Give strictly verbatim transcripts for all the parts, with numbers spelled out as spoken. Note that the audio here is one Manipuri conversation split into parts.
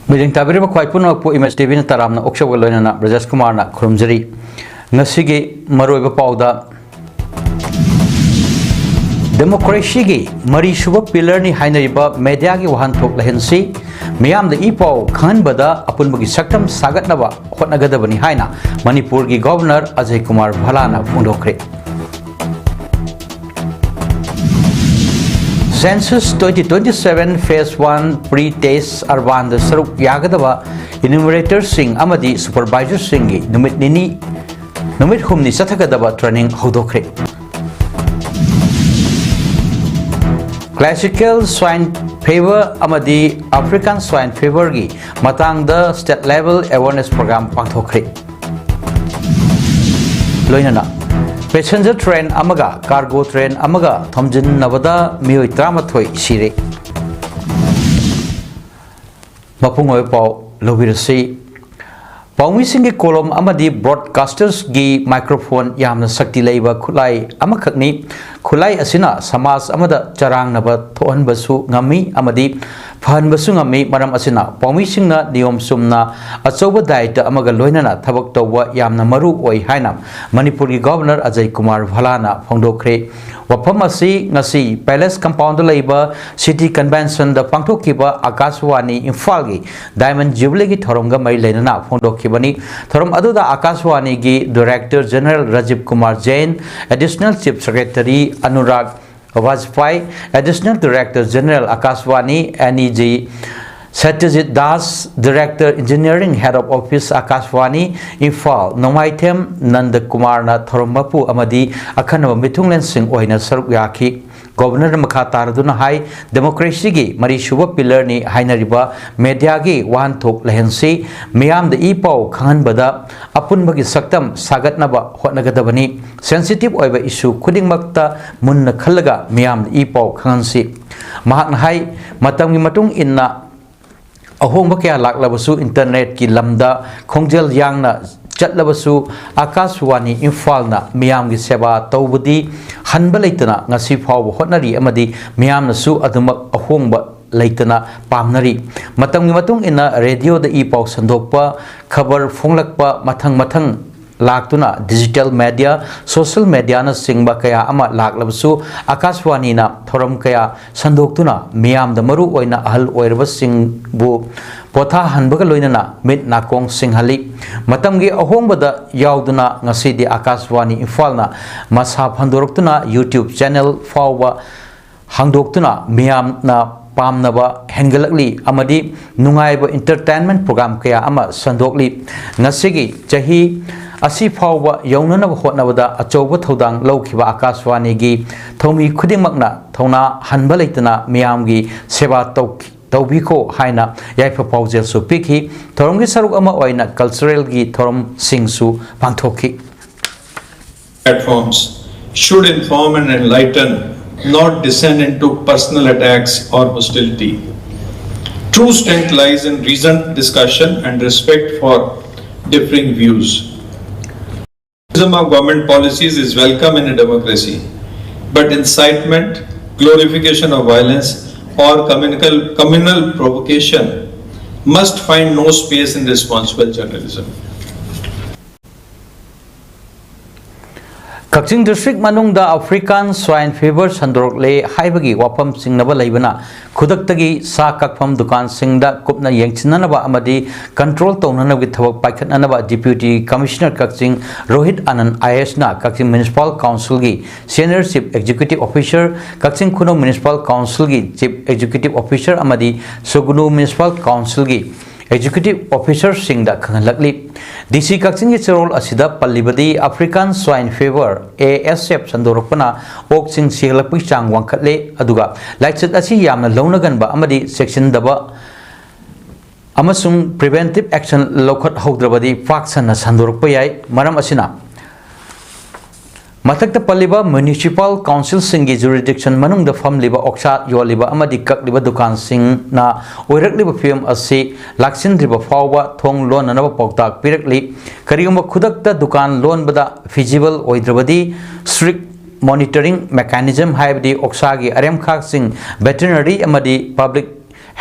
ꯃꯤꯠꯌꯦꯡ ꯇꯥꯕꯤꯔꯤꯕ ꯈ꯭ꯋꯥꯏ ꯄꯨꯝꯅꯃꯛꯄꯨ ꯏꯃꯦꯖ ꯇꯤꯚꯤꯅ ꯇꯔꯥꯝꯅ ꯑꯣꯛꯆꯕꯒ ꯂꯣꯏꯅꯅ ꯕ꯭ꯔꯖꯦꯁ ꯀꯨꯃꯥꯔꯅ ꯈꯨꯔꯨꯝꯖꯔꯤ꯫ ꯉꯁꯤꯒꯤ ꯃꯔꯨꯑꯣꯏꯕ ꯄꯥꯎꯗ, ꯗꯦꯃꯣꯀ꯭ꯔꯦꯁꯤꯒꯤ ꯃꯔꯤꯁꯨꯕ ꯄꯤꯂꯔꯅꯤ ꯍꯥꯏꯅꯔꯤꯕ ꯃꯦꯗꯤꯌꯥꯒꯤ ꯋꯥꯍꯟꯊꯣꯛ ꯂꯩꯍꯟꯁꯤ, ꯃꯤꯌꯥꯝꯗ ꯏ ꯄꯥꯎ ꯈꯪꯍꯟꯕꯗ ꯑꯄꯨꯟꯕꯒꯤ ꯁꯛꯇꯝ ꯁꯥꯒꯠꯅꯕ ꯍꯣꯠꯅꯒꯗꯕꯅꯤ ꯍꯥꯏꯅ ꯃꯅꯤꯄꯨꯔꯒꯤ ꯒꯣꯚꯔꯅꯔ ꯑꯖꯌ ꯀꯨꯃꯥꯔ ꯚꯂꯥꯅ ꯐꯣꯡꯗꯣꯛꯈ꯭ꯔꯦ꯫ Census twenty twenty-seven Phase one Pre-Test Urbanꯗ ꯁꯔꯨꯛ ꯌꯥꯒꯗꯕ ꯏꯅ꯭ꯌꯨꯃꯔꯦꯇꯔꯁꯤꯡ ꯑꯃꯗꯤ ꯁꯨꯄꯔꯚꯥꯏꯖꯔꯁꯤꯡꯒꯤ ꯅꯨꯃꯤꯠ ꯅꯤꯅꯤ, ꯅꯨꯃꯤꯠ ꯍꯨꯝꯅꯤ ꯆꯠꯊꯒꯗꯕ ꯇ꯭ꯔꯦꯅꯤꯡ ꯍꯧꯗꯣꯛꯈ꯭ꯔꯦ꯫ Classical Swine Fever ꯑꯃꯗꯤ African Swine Feverꯒꯤ ꯃꯇꯥꯡꯗ state level awareness program ꯄꯥꯡꯊꯣꯛꯈ꯭ꯔꯦ꯫ ꯂꯣꯏꯅꯅ passenger train ꯑꯃꯒ cargo train ꯑꯃꯒ ꯊꯣꯝꯖꯤꯟꯅꯕꯗ ꯃꯤꯑꯣꯏ ꯇꯔꯥꯃꯥꯊꯣꯏ ꯁꯤꯔꯦ꯫ ꯃꯄꯨꯡ ꯑꯣꯏꯕ ꯄꯥꯎ ꯂꯧꯕꯤꯔꯁꯤ꯫ ꯄꯥꯎꯃꯤꯁꯤꯡꯒꯤ ꯀꯣꯂꯣꯝ ꯑꯃꯗꯤ broadcastersꯒꯤ microphone ꯌꯥꯝꯅ ꯁꯛꯇꯤ ꯂꯩꯕ ꯈꯨꯠꯂꯥꯏ ꯑꯃꯈꯛꯅꯤ꯫ ꯈꯨꯠꯂꯥꯏ ꯑꯁꯤꯅ ꯁꯃꯥꯖ ꯑꯃꯗ ꯆꯔꯥꯡꯅꯕ ꯊꯣꯛꯍꯟꯕꯁꯨ ꯉꯝꯃꯤ ꯑꯃꯗꯤ ꯐꯍꯟꯕꯁꯨ ꯉꯝꯃꯤ꯫ ꯃꯔꯝ ꯑꯁꯤꯅ ꯄꯥꯎꯃꯤꯁꯤꯡꯅ ꯅꯤꯌꯣꯝ ꯆꯨꯝꯅ ꯑꯆꯧꯕ ꯗꯥꯌꯤꯠꯇ ꯑꯃꯒ ꯂꯣꯏꯅꯅ ꯊꯕꯛ ꯇꯧꯕ ꯌꯥꯝꯅ ꯃꯔꯨ ꯑꯣꯏ ꯍꯥꯏꯅ ꯃꯅꯤꯄꯨꯔꯒꯤ ꯒꯣꯚꯔꯅꯔ ꯑꯖꯌ ꯀꯨꯃꯥꯔ ꯚꯂꯥꯅ ꯐꯣꯡꯗꯣꯛꯈ꯭ꯔꯦ꯫ ꯋꯥꯐꯝ ꯑꯁꯤ ꯉꯁꯤ Palace Compoundꯗ ꯂꯩꯕ City Conventionꯗ ꯄꯥꯡꯊꯣꯛꯈꯤꯕ ꯑꯥꯀꯥꯁꯕꯥꯅꯤ ꯏꯝꯐꯥꯜꯒꯤ Diamond Jubileeꯒꯤ ꯊꯧꯔꯝꯒ ꯃꯔꯤ ꯂꯩꯅꯅ ꯐꯣꯡꯗꯣꯛꯈꯤꯕꯅꯤ꯫ ꯊꯧꯔꯝ ꯑꯗꯨꯗ ꯑꯥꯀꯥꯁꯕꯥꯅꯤꯒꯤ Director General Rajiv Kumar Jain, Additional Chief Secretary Anurag Bajpai, Additional Director General Akashvani, N E G Satyajit Das, Director Engineering, Head of Office Akashvani Imphal Nongmaithem Nanda ꯀꯨꯃꯥꯔꯅ ꯊꯧꯔꯝ ꯃꯄꯨ ꯑꯃꯗꯤ ꯑꯈꯟꯅꯕ ꯃꯤꯊꯨꯡꯂꯦꯟꯁꯤꯡ ꯑꯣꯏꯅ ꯁꯔꯨꯛ ꯌꯥꯈꯤ꯫ ꯒꯣꯚꯔꯅꯔꯅ ꯃꯈꯥ ꯇꯥꯔꯗꯨꯅ ꯍꯥꯏ, ꯗꯦꯃꯣꯀ꯭ꯔꯦꯁꯤꯒꯤ ꯃꯔꯤꯁꯨꯕ ꯄꯤꯂꯔꯅꯤ ꯍꯥꯏꯅꯔꯤꯕ ꯃꯦꯗꯤꯌꯥꯒꯤ ꯋꯥꯍꯟꯊꯣꯛ ꯂꯩꯍꯟꯁꯤ, ꯃꯤꯌꯥꯝꯗ ꯏ ꯄꯥꯎ ꯈꯪꯍꯟꯕꯗ ꯑꯄꯨꯟꯕꯒꯤ ꯁꯛꯇꯝ ꯁꯥꯒꯠꯅꯕ ꯍꯣꯠꯅꯒꯗꯕꯅꯤ꯫ Sensitive ꯑꯣꯏꯕ ꯏꯁꯨ ꯈꯨꯗꯤꯡꯃꯛꯇ ꯃꯨꯟꯅ ꯈꯜꯂꯒ ꯃꯤꯌꯥꯝꯗ ꯏ ꯄꯥꯎ ꯈꯪꯍꯟꯁꯤ꯫ ꯃꯍꯥꯛꯅ ꯍꯥꯏ, ꯃꯇꯝꯒꯤ ꯃꯇꯨꯡ ꯏꯟꯅ ꯑꯍꯣꯡꯕ ꯀꯌꯥ ꯂꯥꯛꯂꯕꯁꯨ, ꯏꯟꯇꯔꯅꯦꯠꯀꯤ ꯂꯝꯗ ꯈꯣꯡꯖꯦꯜ ꯌꯥꯡꯅ ꯆꯠꯂꯕꯁꯨ, ꯑꯥꯀꯥꯁꯕꯥꯅꯤ ꯏꯝꯐꯥꯜꯅ ꯃꯤꯌꯥꯝꯒꯤ ꯁꯦꯕꯥ ꯇꯧꯕꯗꯤ ꯍꯟꯕ ꯂꯩꯇꯅ ꯉꯁꯤ ꯐꯥꯎꯕ ꯍꯣꯠꯅꯔꯤ ꯑꯃꯗꯤ ꯃꯤꯌꯥꯝꯅꯁꯨ ꯑꯗꯨꯃꯛ ꯑꯍꯣꯡꯕ ꯂꯩꯇꯅ ꯄꯥꯝꯅꯔꯤ꯫ ꯃꯇꯝꯒꯤ ꯃꯇꯨꯡ ꯏꯟꯅ ꯔꯦꯗꯤꯑꯣꯗ ꯏ ꯄꯥꯎ ꯁꯟꯗꯣꯛꯄ, ꯈꯕꯔ ꯐꯣꯡꯂꯛꯄ ꯃꯊꯪ ꯃꯊꯪ ꯂꯥꯛꯇꯨꯅ digital media, social mediaꯅꯆꯤꯡꯕ ꯀꯌꯥ ꯑꯃ ꯂꯥꯛꯂꯕꯁꯨ, ꯑꯀꯥꯁꯕꯥꯅꯤꯅ ꯊꯧꯔꯝ ꯀꯌꯥ ꯁꯟꯗꯣꯛꯇꯨꯅ ꯃꯤꯌꯥꯝꯗ, ꯃꯔꯨ ꯑꯣꯏꯅ ꯑꯍꯜ ꯑꯣꯏꯔꯕꯁꯤꯡꯕꯨ ꯄꯣꯊꯥꯍꯟꯕꯒ ꯂꯣꯏꯅꯅ ꯃꯤꯠ ꯅꯥꯀꯣꯡ ꯁꯤꯡꯍꯜꯂꯤ꯫ ꯃꯇꯝꯒꯤ ꯑꯍꯣꯡꯕꯗ ꯌꯥꯎꯗꯨꯅ ꯉꯁꯤꯗꯤ ꯑꯀꯥꯁꯕꯥꯅꯤ ꯏꯝꯐꯥꯜꯅ ꯃꯁꯥ ꯐꯟꯗꯣꯔꯛꯇꯨꯅ YouTube channel ꯐꯥꯎꯕ ꯍꯥꯡꯗꯣꯛꯇꯨꯅ ꯃꯤꯌꯥꯝꯅ ꯄꯥꯝꯅꯕ ꯍꯦꯟꯒꯠꯂꯛꯂꯤ ꯑꯃꯗꯤ ꯅꯨꯡꯉꯥꯏꯕ entertainment program ꯀꯌꯥ ꯑꯃ ꯁꯟꯗꯣꯛꯂꯤ꯫ ꯉꯁꯤꯒꯤ ꯆꯍꯤ ꯑꯁꯤ ꯐꯥꯎꯕ ꯌꯧꯅꯅꯕ ꯍꯣꯠꯅꯕꯗ ꯑꯆꯧꯕ ꯊꯧꯗꯥꯡ ꯂꯧꯈꯤꯕ ꯑꯀꯥꯁꯕꯥꯅꯤꯒꯤ ꯊꯧꯃꯤ ꯈꯨꯗꯤꯡꯃꯛꯅ ꯊꯧꯅꯥ ꯍꯟꯕ ꯂꯩꯇꯅ ꯃꯤꯌꯥꯝꯒꯤ ꯁꯦꯕꯥ ꯇꯧꯈꯤ, ꯇꯧꯕꯤꯈꯣ ꯍꯥꯏꯅ ꯌꯥꯏꯐ ꯄꯥꯎꯖꯦꯜꯁꯨ ꯄꯤꯈꯤ꯫ ꯊꯧꯔꯝꯒꯤ ꯁꯔꯨꯛ ꯑꯃ ꯑꯣꯏꯅ culturalꯒꯤ ꯊꯧꯔꯝꯁꯤꯡꯁꯨ ꯄꯥꯡꯊꯣꯛꯈꯤ꯫ Platforms should inform and enlighten, not descend into personal attacks or hostility. True strength lies in reasoned discussion and respect for differing views. Criticism of government policies is welcome in a democracy, but incitement, glorification of violence, or communal, communal provocation must find no space in responsible journalism. Kakching district ꯃꯅꯨꯡꯗ African Swine Fever ꯁꯟꯗꯣꯔꯛꯂꯦ ꯍꯥꯏꯕꯒꯤ ꯋꯥꯐꯝ ꯆꯤꯡꯅꯕ ꯂꯩꯕꯅ ꯈꯨꯗꯛꯇꯒꯤ ꯁꯥ ꯀꯛꯐꯝ ꯗꯨꯀꯥꯟꯁꯤꯡꯗ ꯀꯨꯞꯅ ꯌꯦꯡꯁꯤꯟꯅꯅꯕ ꯑꯃꯗꯤ control ꯇꯧꯅꯅꯕꯒꯤ ꯊꯕꯛ ꯄꯥꯏꯈꯠꯅꯅꯕ Deputy Commissioner ꯀꯛꯆꯤꯡ ꯔꯣꯍꯤꯠ ꯑꯅꯟ IASꯅ ꯀꯛꯆꯤꯡ Municipal Councilꯒꯤ Senior Chief Executive Officer, ꯀꯛꯆꯤꯡ ꯈꯨꯅꯧ Municipal Councilꯒꯤ Chief Executive Officer ꯑꯃꯗꯤ ꯁꯨꯒꯅꯨ Municipal Councilꯒꯤ Executive Officerꯁꯤꯡꯗ ꯈꯪꯍꯜꯂꯛꯂꯤ꯫ DC ꯀꯛꯆꯤꯡꯒꯤ ꯆꯦꯔꯣꯜ ꯑꯁꯤꯗ ꯄꯜꯂꯤꯕꯗꯤ African Swine Fever, ASF, ꯁꯟꯗꯣꯔꯛꯄꯅ ꯑꯣꯛꯁꯤꯡ ꯁꯤꯒꯠꯂꯛꯄꯒꯤ ꯆꯥꯡ ꯋꯥꯡꯈꯠꯂꯦ, ꯑꯗꯨꯒ ꯂꯥꯏꯆꯠ ꯑꯁꯤ ꯌꯥꯝꯅ ꯂꯧꯅꯒꯟꯕ ꯑꯃꯗꯤ ꯆꯦꯛꯁꯤꯟꯗꯕ ꯑꯃꯁꯨꯡ preventive action ꯂꯧꯈꯠꯍꯧꯗ꯭ꯔꯕꯗꯤ ꯄꯥꯛ ꯁꯟꯅ ꯁꯟꯗꯣꯔꯛꯄ ꯌꯥꯏ꯫ ꯃꯔꯝ ꯑꯁꯤꯅ, ꯃꯊꯛꯇ ꯄꯜꯂꯤꯕ Municipal Councilꯁꯤꯡꯒꯤ jurisdiction ꯃꯅꯨꯡꯗ ꯐꯝꯂꯤꯕ ꯑꯣꯛꯁꯥ ꯌꯣꯜꯂꯤꯕ ꯑꯃꯗꯤ ꯀꯛꯂꯤꯕ ꯗꯨꯀꯥꯟꯁꯤꯡꯅ ꯑꯣꯏꯔꯛꯂꯤꯕ ꯐꯤꯕꯝ ꯑꯁꯤ ꯂꯥꯛꯁꯤꯟꯗ꯭ꯔꯤꯕ ꯐꯥꯎꯕ ꯊꯣꯡ ꯂꯣꯟꯅꯅꯕ ꯄꯥꯎꯇꯥꯛ ꯄꯤꯔꯛꯂꯤ꯫ ꯀꯔꯤꯒꯨꯝꯕ ꯈꯨꯗꯛꯇ ꯗꯨꯀꯥꯟ ꯂꯣꯟꯕꯗ feasible ꯑꯣꯏꯗ꯭ꯔꯕꯗꯤ, strict monitoring mechanism, ꯍꯥꯏꯕꯗꯤ ꯑꯣꯛꯁꯥꯒꯤ ꯑꯔꯦꯝꯈꯥꯛꯁꯤꯡ veterinary ꯑꯃꯗꯤ public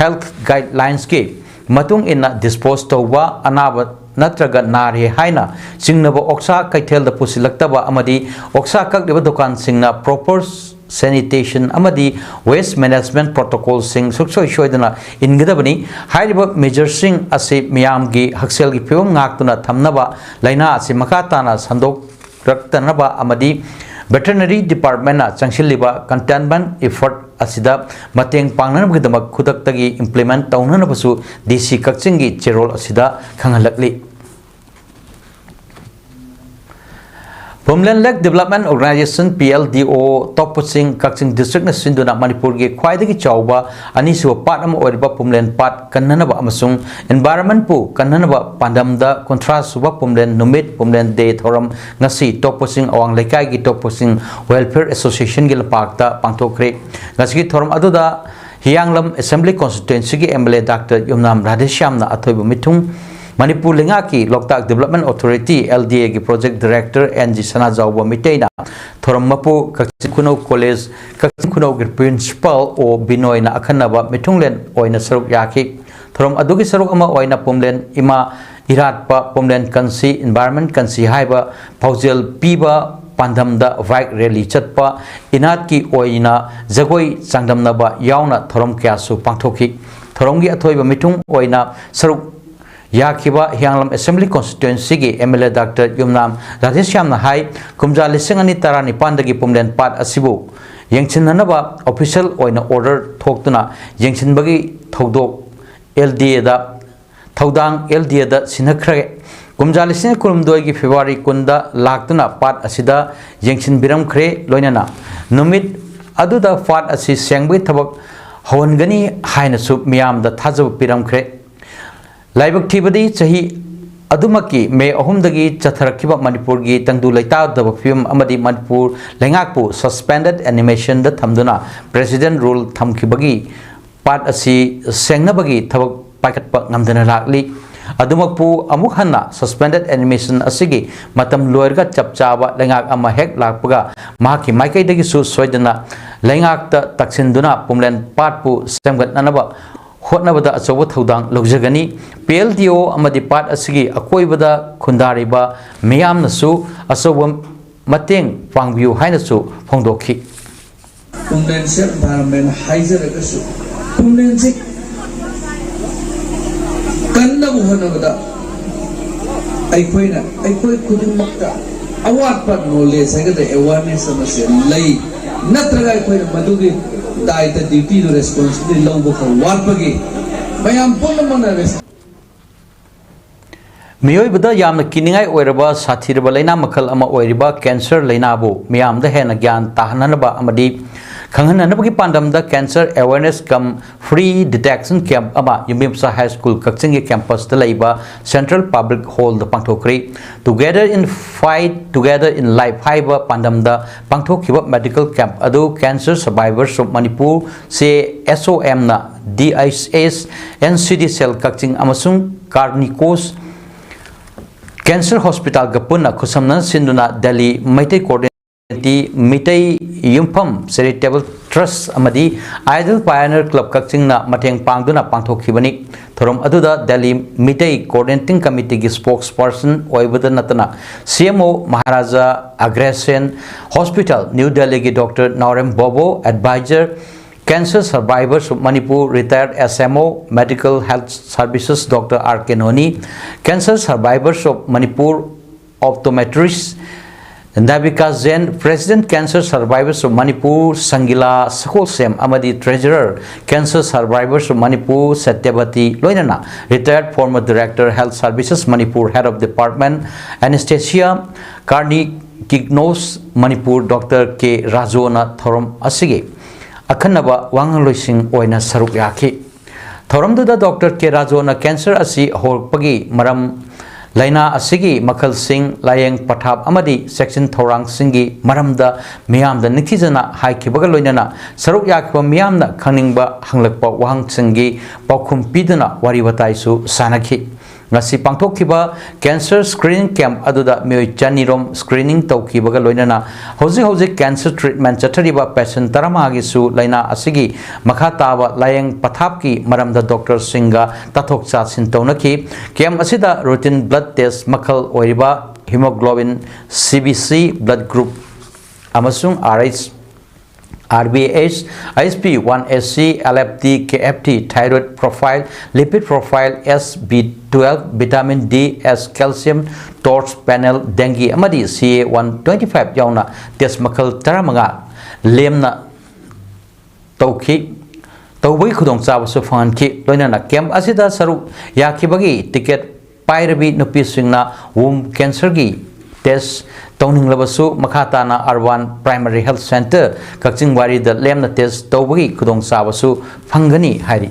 health guidelines ꯀꯤ ꯃꯇꯨꯡ ꯏꯟꯅ dispose ꯇꯧꯕ, ꯑꯅꯥꯕ ꯅꯠꯇ꯭ꯔꯒ ꯅꯥꯔꯦ ꯍꯥꯏꯅ ꯆꯤꯡꯅꯕ ꯑꯣꯛꯁꯥ ꯀꯩꯊꯦꯜꯗ ꯄꯨꯁꯤꯜꯂꯛꯇꯕ ꯑꯃꯗꯤ ꯑꯣꯛꯁꯥ ꯀꯛꯂꯤꯕ ꯗꯨꯀꯥꯟꯁꯤꯡꯅ proper sanitation ꯑꯃꯗꯤ waste management protocol ꯁꯤꯡ ꯁꯨꯡꯁꯣꯏ ꯁꯣꯏꯗꯅ ꯏꯟꯒꯗꯕꯅꯤ꯫ ꯍꯥꯏꯔꯤꯕ measure ꯁꯤꯡ ꯑꯁꯤ ꯃꯤꯌꯥꯝꯒꯤ ꯍꯛꯁꯦꯜꯒꯤ ꯐꯤꯕꯝ ꯉꯥꯛꯇꯨꯅ ꯊꯝꯅꯕ, ꯂꯥꯏꯅꯥ ꯑꯁꯤ ꯃꯈꯥ ꯇꯥꯅ ꯁꯟꯗꯣꯛ ꯔꯛꯇꯅꯕ ꯑꯃꯗꯤ veterinary department ꯅ ꯆꯪꯁꯤꯜꯂꯤꯕ containment effort ꯑꯁꯤꯗ ꯃꯇꯦꯡ ꯄꯥꯡꯅꯅꯕꯒꯤꯗꯃꯛ ꯈꯨꯗꯛꯇꯒꯤ implement ꯇꯧꯅꯅꯕꯁꯨ D C ꯀꯛꯆꯤꯡꯒꯤ ꯆꯦꯔꯣꯜ ꯑꯁꯤꯗ ꯈꯪꯍꯜꯂꯛꯂꯤ꯫ Pumlen Lake Development Organization, P L D O, ꯇꯣꯞ ꯄꯣꯁꯤꯡ ꯀꯛꯆꯤꯡ district ꯅ ꯁꯤꯟꯗꯨꯅ ꯃꯅꯤꯄꯨꯔꯒꯤ ꯈ꯭ꯋꯥꯏꯗꯒꯤ ꯆꯥꯎꯕ ꯑꯅꯤꯁꯨꯕ ꯄꯥꯠ ꯑꯃ ꯑꯣꯏꯔꯤꯕ ꯄꯨꯝꯂꯦꯟ ꯄꯥꯠ ꯀꯟꯅꯅꯕ ꯑꯃꯁꯨꯡ environment ꯄꯨ ꯀꯟꯅꯅꯕ ꯄꯥꯟꯗꯝꯗ ꯀꯨꯟꯊ꯭ꯔꯥ ꯁꯨꯕ ꯄꯨꯝꯂꯦꯟ ꯅꯨꯃꯤꯠ, ꯄꯨꯝꯂꯦꯟ day ꯊꯧꯔꯝ ꯉꯁꯤ ꯇꯣꯞ ꯄꯣꯁꯤꯡ ꯑꯋꯥꯡ ꯂꯩꯀꯥꯏꯒꯤ ꯇꯣꯞ ꯄꯣꯁꯤꯡ Welfare Association ꯒꯤ ꯂꯝꯄꯥꯛꯇ ꯄꯥꯡꯊꯣꯛꯈ꯭ꯔꯦ꯫ ꯉꯁꯤꯒꯤ ꯊꯧꯔꯝ ꯑꯗꯨꯗ ꯍꯤꯌꯥꯡꯂꯝ Assembly Constituency ꯒꯤ M L A Doctor ꯌꯨꯝꯅꯥꯝ ꯔꯥꯙꯦꯁ꯭ꯌꯥꯝꯅ ꯑꯊꯣꯏꯕ ꯃꯤꯊꯨꯡ, ꯃꯅꯤꯄꯨꯔ ꯂꯩꯉꯥꯛꯀꯤ ꯂꯣꯛꯇꯥꯛ Development Authority, L D A ꯒꯤ Project Director N G ꯁꯅꯥꯖꯥꯎꯕ ꯃꯤꯇꯩꯅ ꯊꯧꯔꯝ ꯃꯄꯨ, ꯀꯛꯆꯤꯡ ꯈꯨꯅꯧ College, ꯀꯛꯆꯤꯡ ꯈꯨꯅꯧꯒꯤ Principal O ꯕꯤꯅꯣꯏꯅ ꯑꯈꯟꯅꯕ ꯃꯤꯊꯨꯡꯂꯦꯟ ꯑꯣꯏꯅ ꯁꯔꯨꯛ ꯌꯥꯈꯤ꯫ ꯊꯧꯔꯝ ꯑꯗꯨꯒꯤ ꯁꯔꯨꯛ ꯑꯃ ꯑꯣꯏꯅ ꯄꯨꯝꯂꯦꯟ ꯏꯃꯥ ꯏꯔꯥꯠꯄ, ꯄꯨꯝꯂꯦꯟ ꯀꯟꯁꯤ, environment ꯀꯟꯁꯤ ꯍꯥꯏꯕ ꯄꯥꯎꯖꯦꯜ ꯄꯤꯕ ꯄꯥꯟꯗꯝꯗ bike rally ꯆꯠꯄ, ꯏꯅꯥꯠꯀꯤ ꯑꯣꯏꯅ ꯖꯒꯣꯏ ꯆꯥꯡꯗꯝꯅꯕ ꯌꯥꯎꯅ ꯊꯧꯔꯝ ꯀꯌꯥꯁꯨ ꯄꯥꯡꯊꯣꯛꯈꯤ꯫ ꯊꯧꯔꯝꯒꯤ ꯑꯊꯣꯏꯕ ꯃꯤꯊꯨꯡ ꯑꯣꯏꯅ ꯁꯔꯨꯛ ꯌꯥꯈꯤꯕ ꯍꯤꯌꯥꯡꯂꯝ Assembly Constituency ꯒꯤ M L A Doctor ꯌꯨꯝꯅꯥꯝ ꯔꯥꯙꯦꯁ꯭ꯌꯥꯝꯅ ꯍꯥꯏ, ꯀꯨꯝꯖꯥ ꯂꯤꯁꯤꯡ ꯑꯅꯤ ꯇꯔꯥꯅꯤꯄꯥꯟꯗꯒꯤ ꯄꯨꯝꯂꯦꯟ ꯄꯥꯠ ꯑꯁꯤꯕꯨ ꯌꯦꯡꯁꯤꯟꯅꯅꯕ official ꯑꯣꯏꯅ order ꯊꯣꯛꯇꯨꯅ ꯌꯦꯡꯁꯤꯟꯕꯒꯤ ꯊꯧꯗꯣꯛ L D A ꯗ, ꯊꯧꯗꯥꯡ L D A ꯗ ꯁꯤꯟꯅꯈ꯭ꯔꯦ꯫ ꯀꯨꯝꯖꯥ ꯂꯤꯁꯤꯡ ꯀꯨꯟꯍꯨꯝꯗꯣꯏꯒꯤ February ꯀꯨꯟꯗ ꯂꯥꯛꯇꯨꯅ ꯄꯥꯠ ꯑꯁꯤꯗ ꯌꯦꯡꯁꯤꯟꯕꯤꯔꯝꯈ꯭ꯔꯦ꯫ ꯂꯣꯏꯅꯅ ꯅꯨꯃꯤꯠ ꯑꯗꯨꯗ ꯄꯥꯠ ꯑꯁꯤ ꯁꯦꯡꯕꯒꯤ ꯊꯕꯛ ꯍꯧꯍꯟꯒꯅꯤ ꯍꯥꯏꯅꯁꯨ ꯃꯤꯌꯥꯝꯗ ꯊꯥꯖꯕ ꯄꯤꯔꯝꯈ꯭ꯔꯦ꯫ ꯂꯥꯏꯕꯛ ꯊꯤꯕꯗꯤ, ꯆꯍꯤ ꯑꯗꯨꯃꯛꯀꯤ May ꯑꯍꯨꯝꯗꯒꯤ ꯆꯠꯊꯔꯛꯈꯤꯕ ꯃꯅꯤꯄꯨꯔꯒꯤ ꯇꯪꯗꯨ ꯂꯩꯇꯥꯗꯕ ꯐꯤꯕꯝ ꯑꯃꯗꯤ ꯃꯅꯤꯄꯨꯔ ꯂꯩꯉꯥꯛꯄꯨ suspended animation ꯗ ꯊꯝꯗꯨꯅ President Rule ꯊꯝꯈꯤꯕꯒꯤ ꯄꯥꯠ ꯑꯁꯤ ꯁꯦꯡꯅꯕꯒꯤ ꯊꯕꯛ ꯄꯥꯏꯈꯠꯄ ꯉꯝꯗꯅ ꯂꯥꯛꯂꯤ꯫ ꯑꯗꯨꯃꯛꯄꯨ ꯑꯃꯨꯛ ꯍꯟꯅ suspended animation ꯑꯁꯤꯒꯤ ꯃꯇꯝ ꯂꯣꯏꯔꯒ ꯆꯞ ꯆꯥꯕ ꯂꯩꯉꯥꯛ ꯑꯃ ꯍꯦꯛ ꯂꯥꯛꯄꯒ ꯃꯍꯥꯛꯀꯤ ꯃꯥꯏꯀꯩꯗꯒꯤꯁꯨ ꯁꯣꯏꯗꯅ ꯂꯩꯉꯥꯛꯇ ꯇꯛꯁꯤꯟꯗꯨꯅ ꯄꯨꯝꯂꯦꯟ ꯄꯥꯠꯄꯨ ꯁꯦꯝꯒꯠꯅꯅꯕ ꯍꯣꯠꯅꯕꯗ ꯑꯆꯧꯕ ꯊꯧꯗꯥꯡ ꯂꯧꯖꯒꯅꯤ꯫ ꯄꯤ ꯑꯦꯜ ꯗꯤ ꯑꯣ ꯑꯃꯗꯤ ꯄꯥꯠ ꯑꯁꯤꯒꯤ ꯑꯀꯣꯏꯕꯗ ꯈꯨꯟꯗꯥꯔꯤꯕ ꯃꯤꯌꯥꯝꯅꯁꯨ ꯑꯆꯧꯕ ꯃꯇꯦꯡ ꯄꯥꯡꯕꯤꯌꯨ ꯍꯥꯏꯅꯁꯨ ꯐꯣꯡꯗꯣꯛꯈꯤ꯫ ꯄꯨꯝꯂꯦꯟꯁꯦ environment ꯍꯥꯏꯖꯔꯒꯁꯨ, ꯄꯨꯝꯂꯦꯟꯁꯦ ꯀꯟꯅꯕ ꯍꯣꯠꯅꯕꯗ ꯑꯩꯈꯣꯏꯅ, ꯑꯩꯈꯣꯏ ꯈꯨꯗꯤꯡꯃꯛꯇ ꯑꯋꯥꯠꯄ knowledge ꯍꯥꯏꯒꯗ꯭ꯔꯥ, awareness ꯑꯃꯁꯦ ꯂꯩ꯫ ꯅꯠꯇ꯭ꯔꯒ ꯑꯩꯈꯣꯏꯅ ꯃꯗꯨꯒꯤ ꯗꯥꯏꯇ, duty ꯗꯨ, responsibility ꯂꯧꯕ ꯈꯔ ꯋꯥꯠꯄꯒꯤ ꯃꯌꯥꯝ ꯄꯨꯝꯅꯃꯛꯅ res- ꯃꯤꯑꯣꯏꯕꯗ ꯌꯥꯝꯅ ꯀꯤꯅꯤꯡꯉꯥꯏ ꯑꯣꯏꯔꯕ ꯁꯥꯊꯤꯔꯕ ꯂꯩꯅꯥ ꯃꯈꯜ ꯑꯃ ꯑꯣꯏꯔꯤꯕ cancer ꯂꯩꯅꯥꯕꯨ ꯃꯤꯌꯥꯝꯗ ꯍꯦꯟꯅ ꯒ꯭ꯌꯥꯟ ꯇꯥꯍꯟꯅꯅꯕ ꯑꯃꯗꯤ ꯈꯪꯍꯟꯅꯅꯕꯒꯤ ꯄꯥꯟꯗꯝꯗ cancer awareness cum free detection camp ꯑꯃ ꯌꯨꯝꯕꯤꯝꯆꯥ ꯍꯥꯏ ꯁ꯭ꯀꯨꯜ ꯀꯛꯆꯤꯡꯒꯤ campus ꯇ ꯂꯩꯕ Central Public Hall the ꯄꯥꯡꯊꯣꯛꯈ꯭ꯔꯤ꯫ Together in Fight, Together in Life ꯍꯥꯏꯕ ꯄꯥꯟꯗꯝꯗ ꯄꯥꯡꯊꯣꯛꯈꯤꯕ medical camp ꯑꯗꯨ Cancer Survivors of Manipur, ꯁꯤ ꯑꯦ ꯑꯦꯁ ꯑꯣ ꯑꯦꯝ ꯅ D I S N C D cell ꯀꯛꯆꯤꯡ ꯑꯃꯁꯨꯡ Carnicos Cancer Hospital ꯒ ꯄꯨꯟꯅ ꯈꯨꯠꯁꯝꯅꯅ ꯁꯤꯟꯗꯨꯅ ꯗꯦꯜꯂꯤ ꯃꯩꯇꯩ Coordinating Committee, ꯃꯤꯇꯩ ꯌꯨꯝꯐꯝ Charitable Trust ꯑꯃꯗꯤ Idol Pioneer Club ꯀꯛꯆꯤꯡꯅ ꯃꯇꯦꯡ ꯄꯥꯡꯗꯨꯅ ꯄꯥꯡꯊꯣꯛꯈꯤꯕꯅꯤ꯫ ꯊꯧꯔꯝ ꯑꯗꯨꯗ ꯗꯦꯜꯂꯤ ꯃꯤꯇꯩ Coordinating Committee ꯒꯤ spokesperson ꯑꯣꯏꯕꯗ ꯅꯠꯇꯅ C M O Maharaja ꯑꯒ꯭ꯔꯁꯦꯟ Hospital, New Delhi ꯒꯤ Doctor Naorem ꯕꯣꯕꯣ, Advisor Cancer Survivors of Manipur, retired S M O, Medical Health Services, Doctor R K Noni, Cancer Survivors of Manipur, optometrist Nabika Jain, President Cancer Survivors of Manipur, Sangila ꯁꯒꯣꯜꯁꯦꯝ ꯑꯃꯗꯤ Treasurer Cancer Survivors of Manipur, ꯁꯇ꯭ꯌꯕꯇꯤ, ꯂꯣꯏꯅꯅ retired former Director Health Services Manipur, Head of Department Anesthesia, Carnicos Manipur, Doctor K ꯔꯥꯖꯣꯅ ꯊꯧꯔꯝ ꯑꯁꯤꯒꯤ ꯑꯈꯟꯅꯕ ꯋꯥꯉꯥꯡꯂꯣꯏꯁꯤꯡ ꯑꯣꯏꯅ ꯁꯔꯨꯛ ꯌꯥꯈꯤ꯫ ꯊꯧꯔꯝꯗꯨꯗ Doctor K ꯔꯥꯖꯣꯅ cancer ꯑꯁꯤ ꯍꯧꯔꯛꯄꯒꯤ ꯃꯔꯝ, ꯂꯥꯏꯅꯥ ꯑꯁꯤꯒꯤ ꯃꯈꯜꯁꯤꯡ, ꯂꯥꯌꯦꯡ ꯄꯊꯥꯞ ꯑꯃꯗꯤ ꯆꯦꯛꯁꯤꯟ ꯊꯧꯔꯥꯡꯁꯤꯡꯒꯤ ꯃꯔꯝꯗ ꯃꯤꯌꯥꯝꯗ ꯅꯤꯡꯊꯤꯖꯅ ꯍꯥꯏꯈꯤꯕꯒ ꯂꯣꯏꯅꯅ ꯁꯔꯨꯛ ꯌꯥꯈꯤꯕ ꯃꯤꯌꯥꯝꯅ ꯈꯪꯅꯤꯡꯕ ꯍꯪꯂꯛꯄ ꯋꯥꯍꯪꯁꯤꯡꯒꯤ ꯄꯥꯎꯈꯨꯝ ꯄꯤꯗꯨꯅ ꯋꯥꯔꯤ ꯋꯥꯇꯥꯏꯁꯨ ꯁꯥꯟꯅꯈꯤ꯫ ꯉꯁꯤ ꯄꯥꯡꯊꯣꯛꯈꯤꯕ cancer screening camp ꯑꯗꯨꯗ ꯃꯤꯑꯣꯏ ꯆꯅꯤꯔꯣꯝ screening ꯇꯧꯈꯤꯕꯒ ꯂꯣꯏꯅꯅ ꯍꯧꯖꯤꯛ ꯍꯧꯖꯤꯛ cancer treatment ꯆꯠꯊꯔꯤꯕ patient ꯇꯔꯥꯃꯉꯥꯒꯤꯁꯨ ꯂꯥꯏꯅꯥ ꯑꯁꯤꯒꯤ ꯃꯈꯥ ꯇꯥꯕ ꯂꯥꯌꯦꯡ ꯄꯊꯥꯞꯀꯤ ꯃꯔꯝꯗ doctor ꯁꯤꯡꯒ ꯇꯥꯊꯣꯛ ꯇꯥꯁꯤꯟ ꯇꯧꯅꯈꯤ꯫ Camp ꯑꯁꯤꯗ routine blood test ꯃꯈꯜ ꯑꯣꯏꯔꯤꯕ hemoglobin, C B C, blood group ꯑꯃꯁꯨꯡ R H, R B H, H P one A C, L F T, K F T, thyroid profile, lipid profile, S B twelve, vitamin D, S calcium, torch panel, dengue ꯑꯃꯗꯤ C A one twenty five ꯌꯥꯎꯅ test ꯃꯈꯜ ꯇꯔꯥꯃꯉꯥ ꯂꯦꯝꯅ ꯇꯧꯈꯤ꯫ ꯇꯧꯕꯒꯤ ꯈꯨꯗꯣꯡꯆꯥꯕꯁꯨ ꯐꯪꯍꯟꯈꯤ꯫ ꯂꯣꯏꯅꯅ camp ꯑꯁꯤꯗ ꯁꯔꯨꯛ ꯌꯥꯈꯤꯕꯒꯤ ticket ꯄꯥꯏꯔꯕꯤ ꯅꯨꯄꯤꯁꯤꯡꯅ womb cancer ꯒꯤ test ꯇꯧꯅꯤꯡꯂꯕꯁꯨ ꯃꯈꯥ ꯇꯥꯅ Urban Primary Health Centre ꯀꯛꯆꯤꯡ ꯋꯥꯏꯔꯤꯗ ꯂꯦꯝꯅ test ꯇꯧꯕꯒꯤ ꯈꯨꯗꯣꯡꯆꯥꯕꯁꯨ ꯐꯪꯒꯅꯤ ꯍꯥꯏꯔꯤ꯫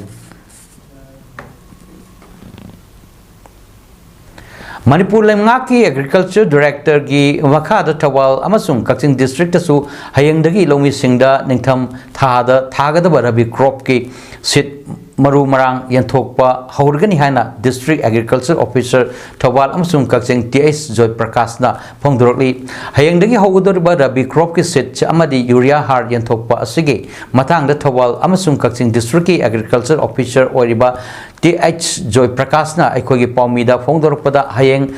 ꯃꯅꯤꯄꯨꯔ ꯂꯩꯉꯥꯛꯀꯤ Agriculture Director ꯒꯤ ꯃꯈꯥꯗ ꯊꯧꯕꯥꯜ ꯑꯃꯁꯨꯡ ꯀꯛꯆꯤꯡ district ꯇꯁꯨ ꯍꯌꯦꯡꯗꯒꯤ ꯂꯧꯃꯤꯁꯤꯡꯗ ꯅꯤꯡꯊꯝ ꯊꯥꯗ ꯊꯥꯒꯗꯕ rabi crop ꯀꯤ seed ꯃꯔꯨ ꯃꯔꯥꯡ ꯌꯦꯟꯊꯣꯛꯄ ꯍꯧꯔꯒꯅꯤ ꯍꯥꯏꯅ District Agriculture Officer ꯊꯧꯕꯥꯜ ꯑꯃꯁꯨꯡ ꯀꯛꯆꯤꯡ T H ꯖꯣꯏ ꯄ꯭ꯔꯀꯥꯁꯅ ꯐꯣꯡꯗꯣꯔꯛꯂꯤ꯫ ꯍꯌꯦꯡꯗꯒꯤ ꯍꯧꯒꯗꯧꯔꯤꯕ rabi crop ꯀꯤ seed ꯑꯃꯗꯤ urea ꯍꯥꯔ ꯌꯦꯟꯊꯣꯛꯄ ꯑꯁꯤꯒꯤ ꯃꯇꯥꯡꯗ ꯊꯧꯕꯥꯜ ꯑꯃꯁꯨꯡ ꯀꯛꯆꯤꯡ district ꯀꯤ Agriculture Officer ꯑꯣꯏꯔꯤꯕ T H ꯖꯣꯏ ꯄ꯭ꯔꯀꯥꯁꯅ ꯑꯩꯈꯣꯏꯒꯤ ꯄꯥꯎꯃꯤꯗ ꯐꯣꯡꯗꯣꯔꯛꯄꯗ, ꯍꯌꯦꯡ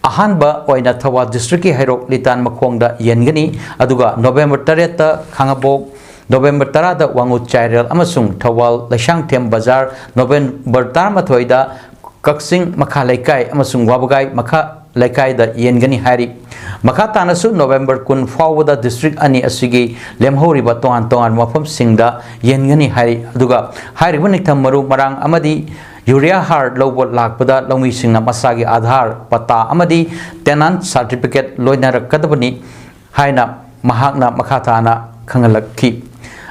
ꯑꯍꯥꯟꯕ ꯑꯣꯏꯅ ꯊꯧꯕꯥꯜ district ꯀꯤ ꯍꯩꯔꯣꯛ ꯂꯤꯇꯥꯟ ꯃꯈꯣꯡꯗ ꯌꯦꯟꯒꯅꯤ, ꯑꯗꯨꯒ November ꯇꯔꯦꯠꯇ ꯈꯥꯉꯕꯣꯛ, November ꯇꯔꯥꯗ ꯋꯥꯉꯨ ꯆꯥꯏꯔꯦꯜ ꯑꯃꯁꯨꯡ ꯊꯧꯕꯥꯜ ꯂꯩꯁꯥꯡꯊꯦꯝ ꯕꯖꯥꯔ, November ꯇꯔꯥꯃꯥꯊꯣꯏꯗ ꯀꯛꯆꯤꯡ ꯃꯈꯥ ꯂꯩꯀꯥꯏ ꯑꯃꯁꯨꯡ ꯋꯥꯕꯒꯥꯏ ꯃꯈꯥ ꯂꯩꯀꯥꯏꯗ ꯌꯦꯟꯒꯅꯤ ꯍꯥꯏꯔꯤ꯫ ꯃꯈꯥ ꯇꯥꯅꯁꯨ November ꯀꯨꯟ ꯐꯥꯎꯕꯗ district ꯑꯅꯤ ꯑꯁꯤꯒꯤ ꯂꯦꯝꯍꯧꯔꯤꯕ ꯇꯣꯉꯥꯟ ꯇꯣꯉꯥꯟꯕ ꯃꯐꯝꯁꯤꯡꯗ ꯌꯦꯟꯒꯅꯤ ꯍꯥꯏꯔꯤ꯫ ꯑꯗꯨꯒ ꯍꯥꯏꯔꯤꯕ ꯅꯤꯡꯊꯝ ꯃꯔꯨ ꯃꯔꯥꯡ ꯑꯃꯗꯤ urea ꯍꯥꯔ ꯂꯧꯕ ꯂꯥꯛꯄꯗ ꯂꯧꯃꯤꯁꯤꯡꯅ ꯃꯁꯥꯒꯤ ꯑꯥꯙꯥꯔ, ꯄꯇꯥ ꯑꯃꯗꯤ tenant certificate ꯂꯣꯏꯅꯔꯛꯀꯗꯕꯅꯤ ꯍꯥꯏꯅ ꯃꯍꯥꯛꯅ ꯃꯈꯥ ꯇꯥꯅ ꯈꯪꯍꯜꯂꯛꯈꯤ꯫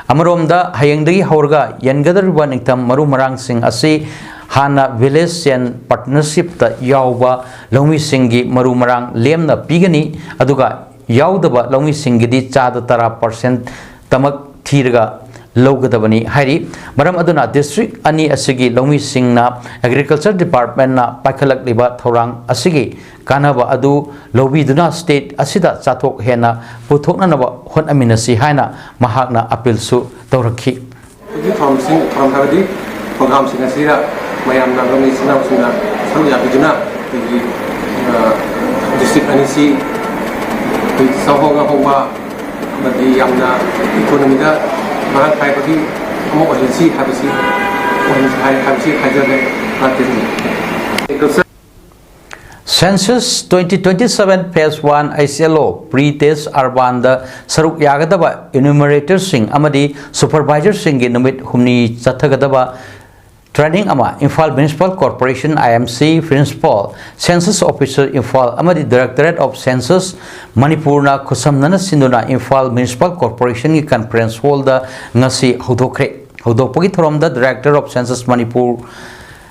ꯑꯃꯔꯣꯝꯗ, ꯍꯌꯦꯡꯗꯒꯤ ꯍꯧꯔꯒ ꯌꯦꯟꯒꯗꯧꯔꯤꯕ ꯅꯤꯡꯊꯝ ꯃꯔꯨ ꯃꯔꯥꯡꯁꯤꯡ ꯑꯁꯤ ꯍꯥꯟꯅ village chain partnership ꯇ ꯌꯥꯎꯕ ꯂꯧꯃꯤꯁꯤꯡꯒꯤ ꯃꯔꯨ ꯃꯔꯥꯡ ꯂꯦꯝꯅ ꯄꯤꯒꯅꯤ, ꯑꯗꯨꯒ ꯌꯥꯎꯗꯕ ꯂꯧꯃꯤꯁꯤꯡꯒꯤꯗꯤ ꯆꯥꯗ ꯇꯔꯥ percent ꯇꯃꯛ ꯊꯤꯔꯒ ꯂꯧꯒꯗꯕꯅꯤ ꯍꯥꯏꯔꯤ꯫ ꯃꯔꯝ ꯑꯗꯨꯅ district ꯑꯅꯤ ꯑꯁꯤꯒꯤ ꯂꯧꯃꯤꯁꯤꯡꯅ Agriculture Departmentꯅ ꯄꯥꯏꯈꯠꯂꯛꯂꯤꯕ ꯊꯧꯔꯥꯡ ꯑꯁꯤꯒꯤ ꯀꯥꯟꯅꯕ ꯑꯗꯨ ꯂꯧꯕꯤꯗꯨꯅ state ꯑꯁꯤꯗ ꯆꯥꯊꯣꯛ ꯍꯦꯟꯅ ꯄꯨꯊꯣꯛꯅꯅꯕ ꯍꯣꯠꯅꯃꯤꯟꯅꯁꯤ ꯍꯥꯏꯅ ꯃꯍꯥꯛꯅ appealꯁꯨ ꯇꯧꯔꯛꯈꯤ꯫ ꯑꯩꯈꯣꯏꯒꯤ ꯊꯧꯔꯝꯁꯤꯡ ꯊꯧꯔꯝ ꯍꯥꯏꯕꯗꯤ programꯁꯤꯡ ꯑꯁꯤꯗ ꯃꯌꯥꯝꯅ ꯂꯧꯃꯤ ꯏꯆꯤꯟ ꯏꯅꯥꯎꯁꯤꯡꯅ ꯁꯔꯨꯛ ꯌꯥꯕꯤꯗꯨꯅ ꯑꯩꯈꯣꯏꯒꯤ district ꯑꯅꯤꯁꯤ ꯑꯩꯈꯣꯏ ꯆꯥꯎꯍꯧ ꯉꯥꯍꯧꯕ ꯑꯃꯗꯤ ꯌꯥꯝꯅ economyꯗ ꯃꯔꯥꯡ ꯀꯥꯏꯕꯒꯤ ꯑꯃ ꯑꯣꯏꯍꯟꯁꯤ ꯍꯥꯏꯕꯁꯤ ꯑꯣꯏꯍꯟꯁꯤ ꯍꯥꯏ ꯍꯥꯏꯕꯁꯤ ꯍꯥꯏꯖꯒꯦ꯫ ꯃꯍꯥꯛꯀꯤ Census twenty twenty-seven Phase one H L O pre-test urbanꯗ ꯁꯔꯨꯛ ꯌꯥꯒꯗꯕ enumeratorꯁꯤꯡ ꯑꯃꯗꯤ supervisorꯁꯤꯡꯒꯤ ꯅꯨꯃꯤꯠ ꯍꯨꯝꯅꯤ ꯆꯠꯊꯒꯗꯕ training ꯑꯃ Imphal Municipal Corporation, I M C, Principal Census Officer Imphal ꯑꯃꯗꯤ Directorate of Census ꯃꯅꯤꯄꯨꯔꯅ ꯈꯨꯠꯁꯝꯅꯅ ꯁꯤꯟꯗꯨꯅ ꯏꯝꯐꯥꯜ Municipal Corporationꯒꯤ conference hallꯗ ꯉꯁꯤ ꯍꯧꯗꯣꯛꯈ꯭ꯔꯦ꯫ ꯍꯧꯗꯣꯛꯄꯒꯤ ꯊꯧꯔꯝꯗ Director of Census Manipur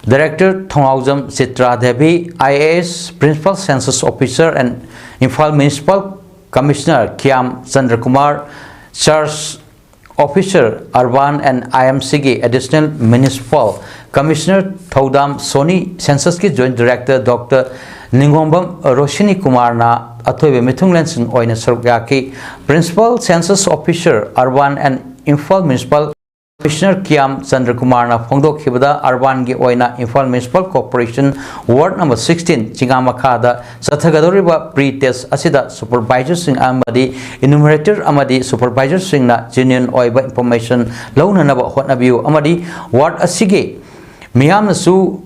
Director Thongngaojam Chitra Devi, I A S, Principal Census Officer and Imphal Municipal Commissioner Kiyam Chandrakumar, Charge Officer Urban and I M Cꯒꯤ Additional Municipal Commissioner Thoudam Soni, Censusꯀꯤ Joint Director Doctor Ningombam Roshini ꯀꯨꯃꯥꯔꯅ ꯑꯊꯣꯏꯕ ꯃꯤꯊꯨꯡꯂꯦꯟꯁꯤꯡ ꯑꯣꯏꯅ ꯁꯔꯨꯛ ꯌꯥꯈꯤ꯫ Principal Census Officer Urban and Imphal Municipal Commissioner ꯀꯤꯌꯥꯝ ꯆꯟꯗ꯭ꯔꯀꯨꯃꯥꯔꯅ ꯐꯣꯡꯗꯣꯛꯈꯤꯕꯗ, Urbanꯒꯤ ꯑꯣꯏꯅ Imphal Municipal Corporation Ward number sixteen ꯆꯤꯉꯥ ꯃꯈꯥꯗ ꯆꯠꯊꯒꯗꯧꯔꯤꯕ pre-test ꯑꯁꯤꯗ supervisorꯁꯤꯡ ꯑꯃꯗꯤ enumerator ꯑꯃꯗꯤ supervisorꯁꯤꯡꯅ genuine ꯑꯣꯏꯕ information ꯂꯧꯅꯅꯕ ꯍꯣꯠꯅꯕꯤꯌꯨ ꯑꯃꯗꯤ ward ꯑꯁꯤꯒꯤ ꯃꯤꯌꯥꯝꯅꯁꯨ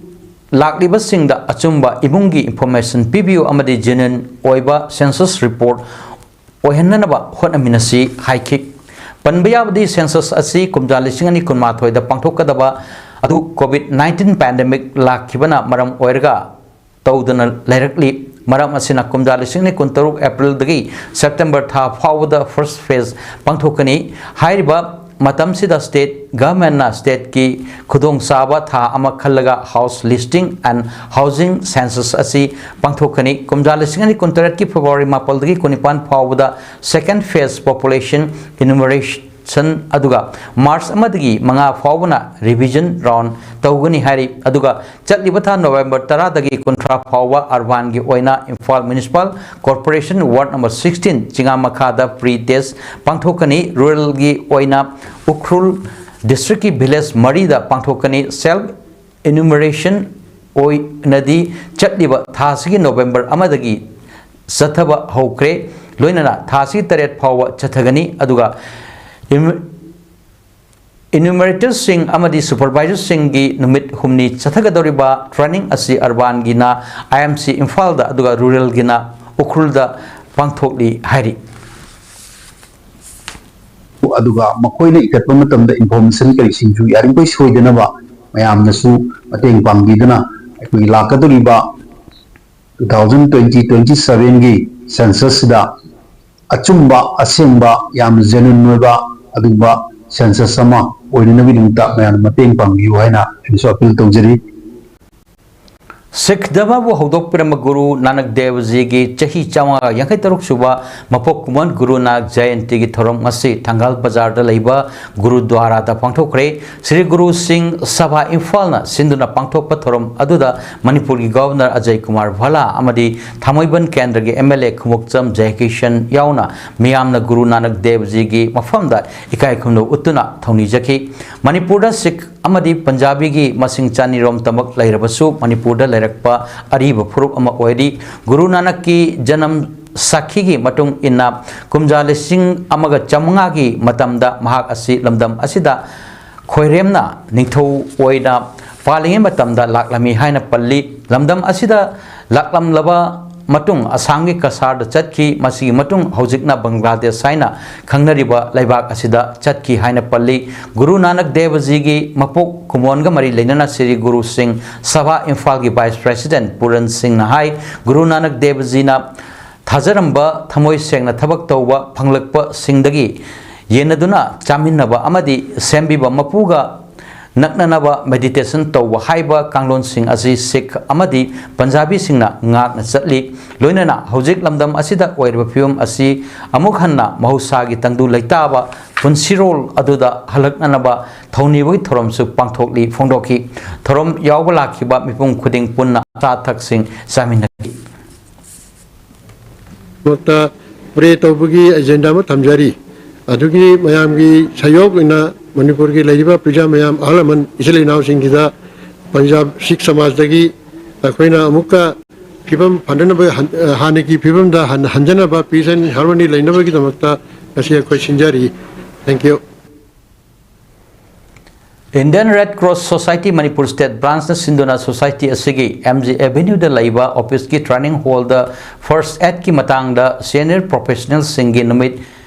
ꯂꯥꯛꯂꯤꯕꯁꯤꯡꯗ ꯑꯆꯨꯝꯕ ꯏꯃꯨꯡꯒꯤ information ꯄꯤꯕꯤꯌꯨ ꯑꯃꯗꯤ genuine ꯑꯣꯏꯕ census report ꯑꯣꯏꯍꯟꯅꯅꯕ ꯍꯣꯠꯅꯃꯤꯟꯅꯁꯤ ꯍꯥꯏꯈꯤ꯫ ꯄꯟꯕ ꯌꯥꯕꯗꯤ, census ꯑꯁꯤ ꯀꯨꯝꯖꯥ ꯂꯤꯁꯤꯡ ꯑꯅꯤ ꯀꯨꯟꯃꯥꯊꯣꯏꯗ ꯄꯥꯡꯊꯣꯛꯀꯗꯕ ꯑꯗꯨ COVID nineteen pandemic ꯂꯥꯛꯈꯤꯕꯅ ꯃꯔꯝ ꯑꯣꯏꯔꯒ ꯇꯧꯗꯅ ꯂꯩꯔꯛꯂꯤ꯫ ꯃꯔꯝ ꯑꯁꯤꯅ ꯀꯨꯝꯖꯥ ꯂꯤꯁꯤꯡ ꯑꯅꯤ ꯀꯨꯟꯇꯔꯨꯛ Aprilꯗꯒꯤ September ꯊꯥ ꯐꯥꯎꯕꯗ first phase ꯄꯥꯡꯊꯣꯛꯀꯅꯤ꯫ ꯍꯥꯏꯔꯤꯕ ꯃꯇꯝꯁꯤꯗ state governmentꯅ stateꯀꯤ ꯈꯨꯗꯣꯡꯆꯥꯕ ꯊꯥ ꯑꯃ ꯈꯜꯂꯒ house listing and housing census ꯑꯁꯤ ꯄꯥꯡꯊꯣꯛꯀꯅꯤ꯫ ꯀꯨꯝꯖꯥ ꯂꯤꯁꯤꯡ ꯑꯅꯤ ꯀꯨꯟꯇꯔꯦꯠꯀꯤ February ꯃꯥꯄꯜꯗꯒꯤ ꯀꯨꯟꯅꯤꯄꯥꯟ ꯐꯥꯎꯕꯗ second phase population enumeration ꯁꯟ ꯑꯗꯨꯒ ꯃꯥꯔꯆ ꯑꯃꯗꯒꯤ ꯃꯉꯥ ꯐꯥꯎꯕꯅ ꯔꯤꯚꯤꯖꯟ ꯔꯥꯎꯟ ꯇꯧꯒꯅꯤ ꯍꯥꯏꯔꯤ꯫ ꯑꯗꯨꯒ ꯆꯠꯂꯤꯕ ꯊꯥ ꯅꯣꯕꯦꯝꯕꯔ ꯇꯔꯥꯗꯒꯤ ꯀꯨꯟꯊ꯭ꯔꯥ ꯐꯥꯎꯕ ꯑꯔꯕꯥꯟꯒꯤ ꯑꯣꯏꯅ Imphal municipal corporation ward number sixteen ꯆꯤꯉꯥꯃꯈꯥꯗ ꯄ꯭ꯔꯤ ꯇꯦꯁ ꯄꯥꯡꯊꯣꯛꯀꯅꯤ꯫ ꯔꯨꯔꯦꯜꯒꯤ ꯑꯣꯏꯅ ꯎꯈ꯭ꯔꯨꯜ ꯗꯤꯁꯇ꯭ꯔꯤꯛꯀꯤ ꯚꯤꯂꯦꯖ ꯃꯔꯤꯗ ꯄꯥꯡꯊꯣꯛꯀꯅꯤ꯫ ꯁꯦꯜꯐ ꯏꯅꯨꯃꯔꯦꯁꯟ ꯑꯣꯏꯅꯗꯤ ꯆꯠꯂꯤꯕ ꯊꯥ ꯑꯁꯤꯒꯤ ꯅꯣꯕꯦꯝꯕꯔ ꯑꯃꯗꯒꯤ ꯆꯠꯊꯕ ꯍꯧꯈ꯭ꯔꯦ꯫ ꯂꯣꯏꯅꯅ ꯊꯥ ꯑꯁꯤꯒꯤ ꯇꯔꯦꯠ ꯐꯥꯎꯕ ꯆꯠꯊꯒꯅꯤ꯫ ꯑꯗꯨꯒ ꯏꯝ-, ꯏꯅꯨꯃꯔꯦꯇꯔꯁꯤꯡ ꯑꯃꯗꯤ ꯁꯨꯄꯔꯚꯥꯏꯖꯔꯁꯤꯡꯒꯤ ꯅꯨꯃꯤꯠ ꯍꯨꯝꯅꯤ ꯆꯠꯊꯒꯗꯧꯔꯤꯕ ꯇ꯭ꯔꯦꯅꯤꯡ ꯑꯁꯤ ꯑꯔꯕꯥꯟꯒꯤꯅ ꯑꯥꯏ ꯑꯦꯝ ꯁꯤ ꯏꯝꯐꯥꯜꯗ, ꯑꯗꯨꯒ ꯔꯨꯔꯦꯜꯒꯤꯅ ꯎꯈ꯭ꯔꯨꯜꯗ ꯄꯥꯡꯊꯣꯛꯂꯤ ꯍꯥꯏꯔꯤ꯫ ꯑꯗꯨꯒ ꯃꯈꯣꯏꯅ ꯏꯈꯠꯄ ꯃꯇꯝꯗ ꯏꯟꯐꯣꯔꯃꯦꯁꯟ ꯀꯔꯤꯁꯤꯡꯁꯨ ꯌꯥꯔꯤꯃꯈꯩ ꯁꯣꯏꯗꯅꯕ ꯃꯌꯥꯝꯅꯁꯨ ꯃꯇꯦꯡ ꯄꯥꯡꯕꯤꯗꯨꯅ ꯑꯩꯈꯣꯏꯒꯤ ꯂꯥꯛꯀꯗꯧꯔꯤꯕ two thousand twenty twenty sevenꯒꯤ ꯁꯦꯟꯁꯁꯁꯤꯗ ꯑꯆꯨꯝꯕ, ꯑꯁꯦꯡꯕ, ꯌꯥꯝꯅ ꯖꯦꯅꯨꯏꯟ ꯑꯣꯏꯕ, ꯑꯗꯨꯒꯨꯝꯕ ꯁꯦꯟꯁꯁ ꯑꯃ ꯑꯣꯏꯅꯅꯕꯒꯤꯗꯃꯛꯇ ꯃꯌꯥꯝꯅ ꯃꯇꯦꯡ ꯄꯥꯡꯕꯤꯌꯨ ꯍꯥꯏꯅ ꯑꯩꯅꯁꯨ ꯑꯄꯤꯜ ꯇꯧꯖꯔꯤ꯫ ꯁꯤꯈ ꯙꯔꯃꯕꯨ ꯍꯧꯗꯣꯛꯄꯤꯔꯝꯕ ꯒꯨꯔꯨ ꯅꯥꯅꯛ ꯗꯦꯕ ꯖꯤꯒꯤ ꯆꯍꯤ ꯆꯥꯝꯃꯉꯥ ꯌꯥꯡꯈꯩ ꯇꯔꯨꯛ ꯁꯨꯕ ꯃꯄꯣꯛ ꯀꯨꯝꯑꯣꯟ ꯒꯨꯔꯨ ꯅꯥꯅꯛ ꯖꯌꯟꯇꯤꯒꯤ ꯊꯧꯔꯝ ꯉꯁꯤ ꯊꯪꯒꯥꯜ ꯕꯖꯥꯔꯗ ꯂꯩꯕ ꯒꯨꯔꯨꯗ꯭ꯋꯥꯔꯥꯗ ꯄꯥꯡꯊꯣꯛꯈ꯭ꯔꯦ꯫ ꯁ꯭ꯔꯤ ꯒꯨꯔꯨ ꯁꯤꯡ ꯁꯚꯥ ꯏꯝꯐꯥꯜꯅ ꯁꯤꯟꯗꯨꯅ ꯄꯥꯡꯊꯣꯛꯄ ꯊꯧꯔꯝ ꯑꯗꯨꯗ ꯃꯅꯤꯄꯨꯔꯒꯤ ꯒꯚꯔꯅꯔ ꯑꯖꯌ ꯀꯨꯃꯥꯔ ꯚꯜꯂꯥ ꯑꯃꯗꯤ ꯊꯥꯡꯃꯩꯕꯟ ꯀꯦꯟꯗ꯭ꯔꯒꯤ ꯑꯦꯝ ꯑꯦꯜ ꯑꯦ ꯈꯨꯃꯨꯛꯆꯝ ꯖꯌꯀꯤꯁꯟ ꯌꯥꯎꯅ ꯃꯤꯌꯥꯝꯅ ꯒꯨꯔꯨ ꯅꯥꯅꯛ ꯗꯦꯕ ꯖꯤꯒꯤ ꯃꯐꯝꯗ ꯏꯀꯥꯏ ꯈꯨꯝꯅꯕ ꯎꯠꯇꯨꯅ ꯊꯧꯅꯤꯖꯈꯤ꯫ ꯃꯅꯤꯄꯨꯔꯗ ꯁꯤꯈ ꯑꯃꯗꯤ ꯄꯟꯖꯥꯕꯤꯒꯤ ꯃꯁꯤꯡ ꯆꯅꯤꯔꯣꯝ ꯇꯃꯛ ꯂꯩꯔꯕꯁꯨ ꯃꯅꯤꯄꯨꯔꯗ ꯂꯩꯔꯛꯄ ꯑꯔꯤꯕ ꯐꯨꯔꯨꯞ ꯑꯃ ꯑꯣꯏꯔꯤ꯫ ꯒꯨꯔꯨ ꯅꯥꯅꯛꯀꯤ ꯖꯅꯝ ꯁꯥꯈꯤꯒꯤ ꯃꯇꯨꯡ ꯏꯟꯅ ꯀꯨꯝꯖꯥ ꯂꯤꯁꯤꯡ ꯑꯃꯒ ꯆꯥꯝꯃꯉꯥꯒꯤ ꯃꯇꯝꯗ ꯃꯍꯥꯛ ꯑꯁꯤ ꯂꯝꯗꯝ ꯑꯁꯤꯗ ꯈꯣꯏꯔꯦꯝꯅ ꯅꯤꯡꯊꯧ ꯑꯣꯏꯅ ꯄꯥꯜꯂꯤꯉꯩ ꯃꯇꯝꯗ ꯂꯥꯛꯂꯝꯃꯤ ꯍꯥꯏꯅ ꯄꯜꯂꯤ꯫ ꯂꯝꯗꯝ ꯑꯁꯤꯗ ꯂꯥꯛꯂꯝꯂꯕ ꯃꯇꯨꯡ ꯑꯁꯥꯝꯒꯤ ꯀꯁꯥꯔꯗ ꯆꯠꯈꯤ꯫ ꯃꯁꯤꯒꯤ ꯃꯇꯨꯡ ꯍꯧꯖꯤꯛꯅ ꯕꯪꯒ꯭ꯂꯥꯗꯦꯁ ꯍꯥꯏꯅ ꯈꯪꯅꯔꯤꯕ ꯂꯩꯕꯥꯛ ꯑꯁꯤꯗ ꯆꯠꯈꯤ ꯍꯥꯏꯅ ꯄꯜꯂꯤ꯫ ꯒꯨꯔꯨ ꯅꯥꯅꯛ ꯗꯦꯕꯖꯤꯒꯤ ꯃꯄꯣꯛ ꯀꯨꯝꯑꯣꯟꯒ ꯃꯔꯤ ꯂꯩꯅꯅ ꯁ꯭ꯔꯤ ꯒꯨꯔꯨ ꯁꯤꯡ ꯁꯚꯥ ꯏꯝꯐꯥꯜꯒꯤ ꯚꯥꯏꯁ ꯄ꯭ꯔꯦꯁꯤꯗꯦꯟꯠ ꯄꯨꯔꯟ ꯁꯤꯡꯅ ꯍꯥꯏ, ꯒꯨꯔꯨ ꯅꯥꯅꯛ ꯗꯦꯕꯖꯤꯅ ꯊꯥꯖꯔꯝꯕ, ꯊꯃꯣꯏ ꯁꯦꯡꯅ ꯊꯕꯛ ꯇꯧꯕ ꯐꯪꯂꯛꯄꯁꯤꯡꯗꯒꯤ ꯌꯦꯟꯅꯗꯨꯅ ꯆꯥꯃꯤꯟꯅꯕ ꯑꯃꯗꯤ ꯁꯦꯝꯕꯤꯕ ꯃꯄꯨꯒ ꯅꯛꯅꯅꯕ ꯃꯦꯗꯤꯇꯦꯁꯟ ꯇꯧꯕ ꯍꯥꯏꯕ ꯀꯥꯡꯂꯣꯟꯁꯤꯡ ꯑꯁꯤ ꯁꯤꯈ ꯑꯃꯗꯤ ꯄꯟꯖꯥꯕꯤꯁꯤꯡꯅ ꯉꯥꯛꯅ ꯆꯠꯂꯤ꯫ ꯂꯣꯏꯅꯅ ꯍꯧꯖꯤꯛ ꯂꯝꯗꯝ ꯑꯁꯤꯗ ꯑꯣꯏꯔꯤꯕ ꯐꯤꯕꯝ ꯑꯁꯤ ꯑꯃꯨꯛ ꯍꯟꯅ ꯃꯍꯧꯁꯥꯒꯤ ꯇꯪꯗꯨ ꯂꯩꯇꯥꯕ ꯄꯨꯟꯁꯤꯔꯣꯜ ꯑꯗꯨꯗ ꯍꯜꯂꯛꯅꯅꯕ ꯊꯧꯅꯤꯕꯒꯤ ꯊꯧꯔꯝꯁꯨ ꯄꯥꯡꯊꯣꯛꯂꯤ ꯐꯣꯡꯗꯣꯛꯈꯤ꯫ ꯊꯧꯔꯝ ꯌꯥꯎꯕ ꯂꯥꯛꯈꯤꯕ ꯃꯤꯄꯨꯝ ꯈꯨꯗꯤꯡ ꯄꯨꯟꯅ ꯑꯆꯥ ꯑꯊꯛꯁꯤꯡ ꯆꯥꯃꯤꯟꯅꯈꯤ꯫ ꯃꯛꯇ ꯄ꯭ꯔꯦ ꯇꯧꯕꯒꯤ ꯑꯦꯖꯦꯟꯗꯥ ꯑꯃ ꯊꯝꯖꯔꯤ꯫ ꯑꯗꯨꯒꯤ ꯃꯌꯥꯝꯒꯤ ꯁꯍꯌꯣꯒ ꯑꯣꯏꯅ ꯃꯅꯤꯄꯨꯔꯒꯤ ꯂꯩꯔꯤꯕ ꯄ꯭ꯔꯖꯥ ꯃꯌꯥꯝ, ꯑꯍꯜ ꯂꯃꯟ, ꯏꯆꯤꯜ ꯏꯅꯥꯎꯁꯤꯡꯁꯤꯗ ꯄꯟꯖꯥꯕ ꯁꯤꯈ ꯁꯃꯥꯖꯇꯒꯤ ꯑꯩꯈꯣꯏꯅ ꯑꯃꯨꯛꯀ ꯐꯤꯕꯝ ꯐꯅꯅꯕ, ꯍꯟ-, ꯍꯥꯟꯅꯒꯤ ꯐꯤꯕꯝꯗ ꯍꯟ-, ꯍꯟꯖꯅꯕ, peace and harmony ꯂꯩꯅꯕꯒꯤꯗꯃꯛꯇ ꯉꯁꯤ ꯑꯩꯈꯣꯏ ꯁꯤꯟꯖꯔꯤ꯫ Thank you. Indian Red Cross Society Manipur State Branchꯅ ꯁꯤꯟꯗꯨꯅ ꯁꯣꯁꯥꯏꯇꯤ ꯑꯁꯤꯒꯤ ꯑꯦꯝ ꯖꯤ ꯑꯦꯚꯦꯅ꯭ꯌꯨꯗ ꯂꯩꯕ ꯑꯣꯐꯤꯁꯀꯤ ꯇ꯭ꯔꯦꯅꯤꯡ ꯍꯣꯜꯗ ꯐꯥꯔꯁ ꯑꯦꯗꯀꯤ ꯃꯇꯥꯡꯗ ꯁꯦꯅꯤꯌꯔ ꯄ꯭ꯔꯣꯐꯦꯁꯅꯦꯜꯁꯤꯡꯒꯤ ꯅꯨꯃꯤꯠ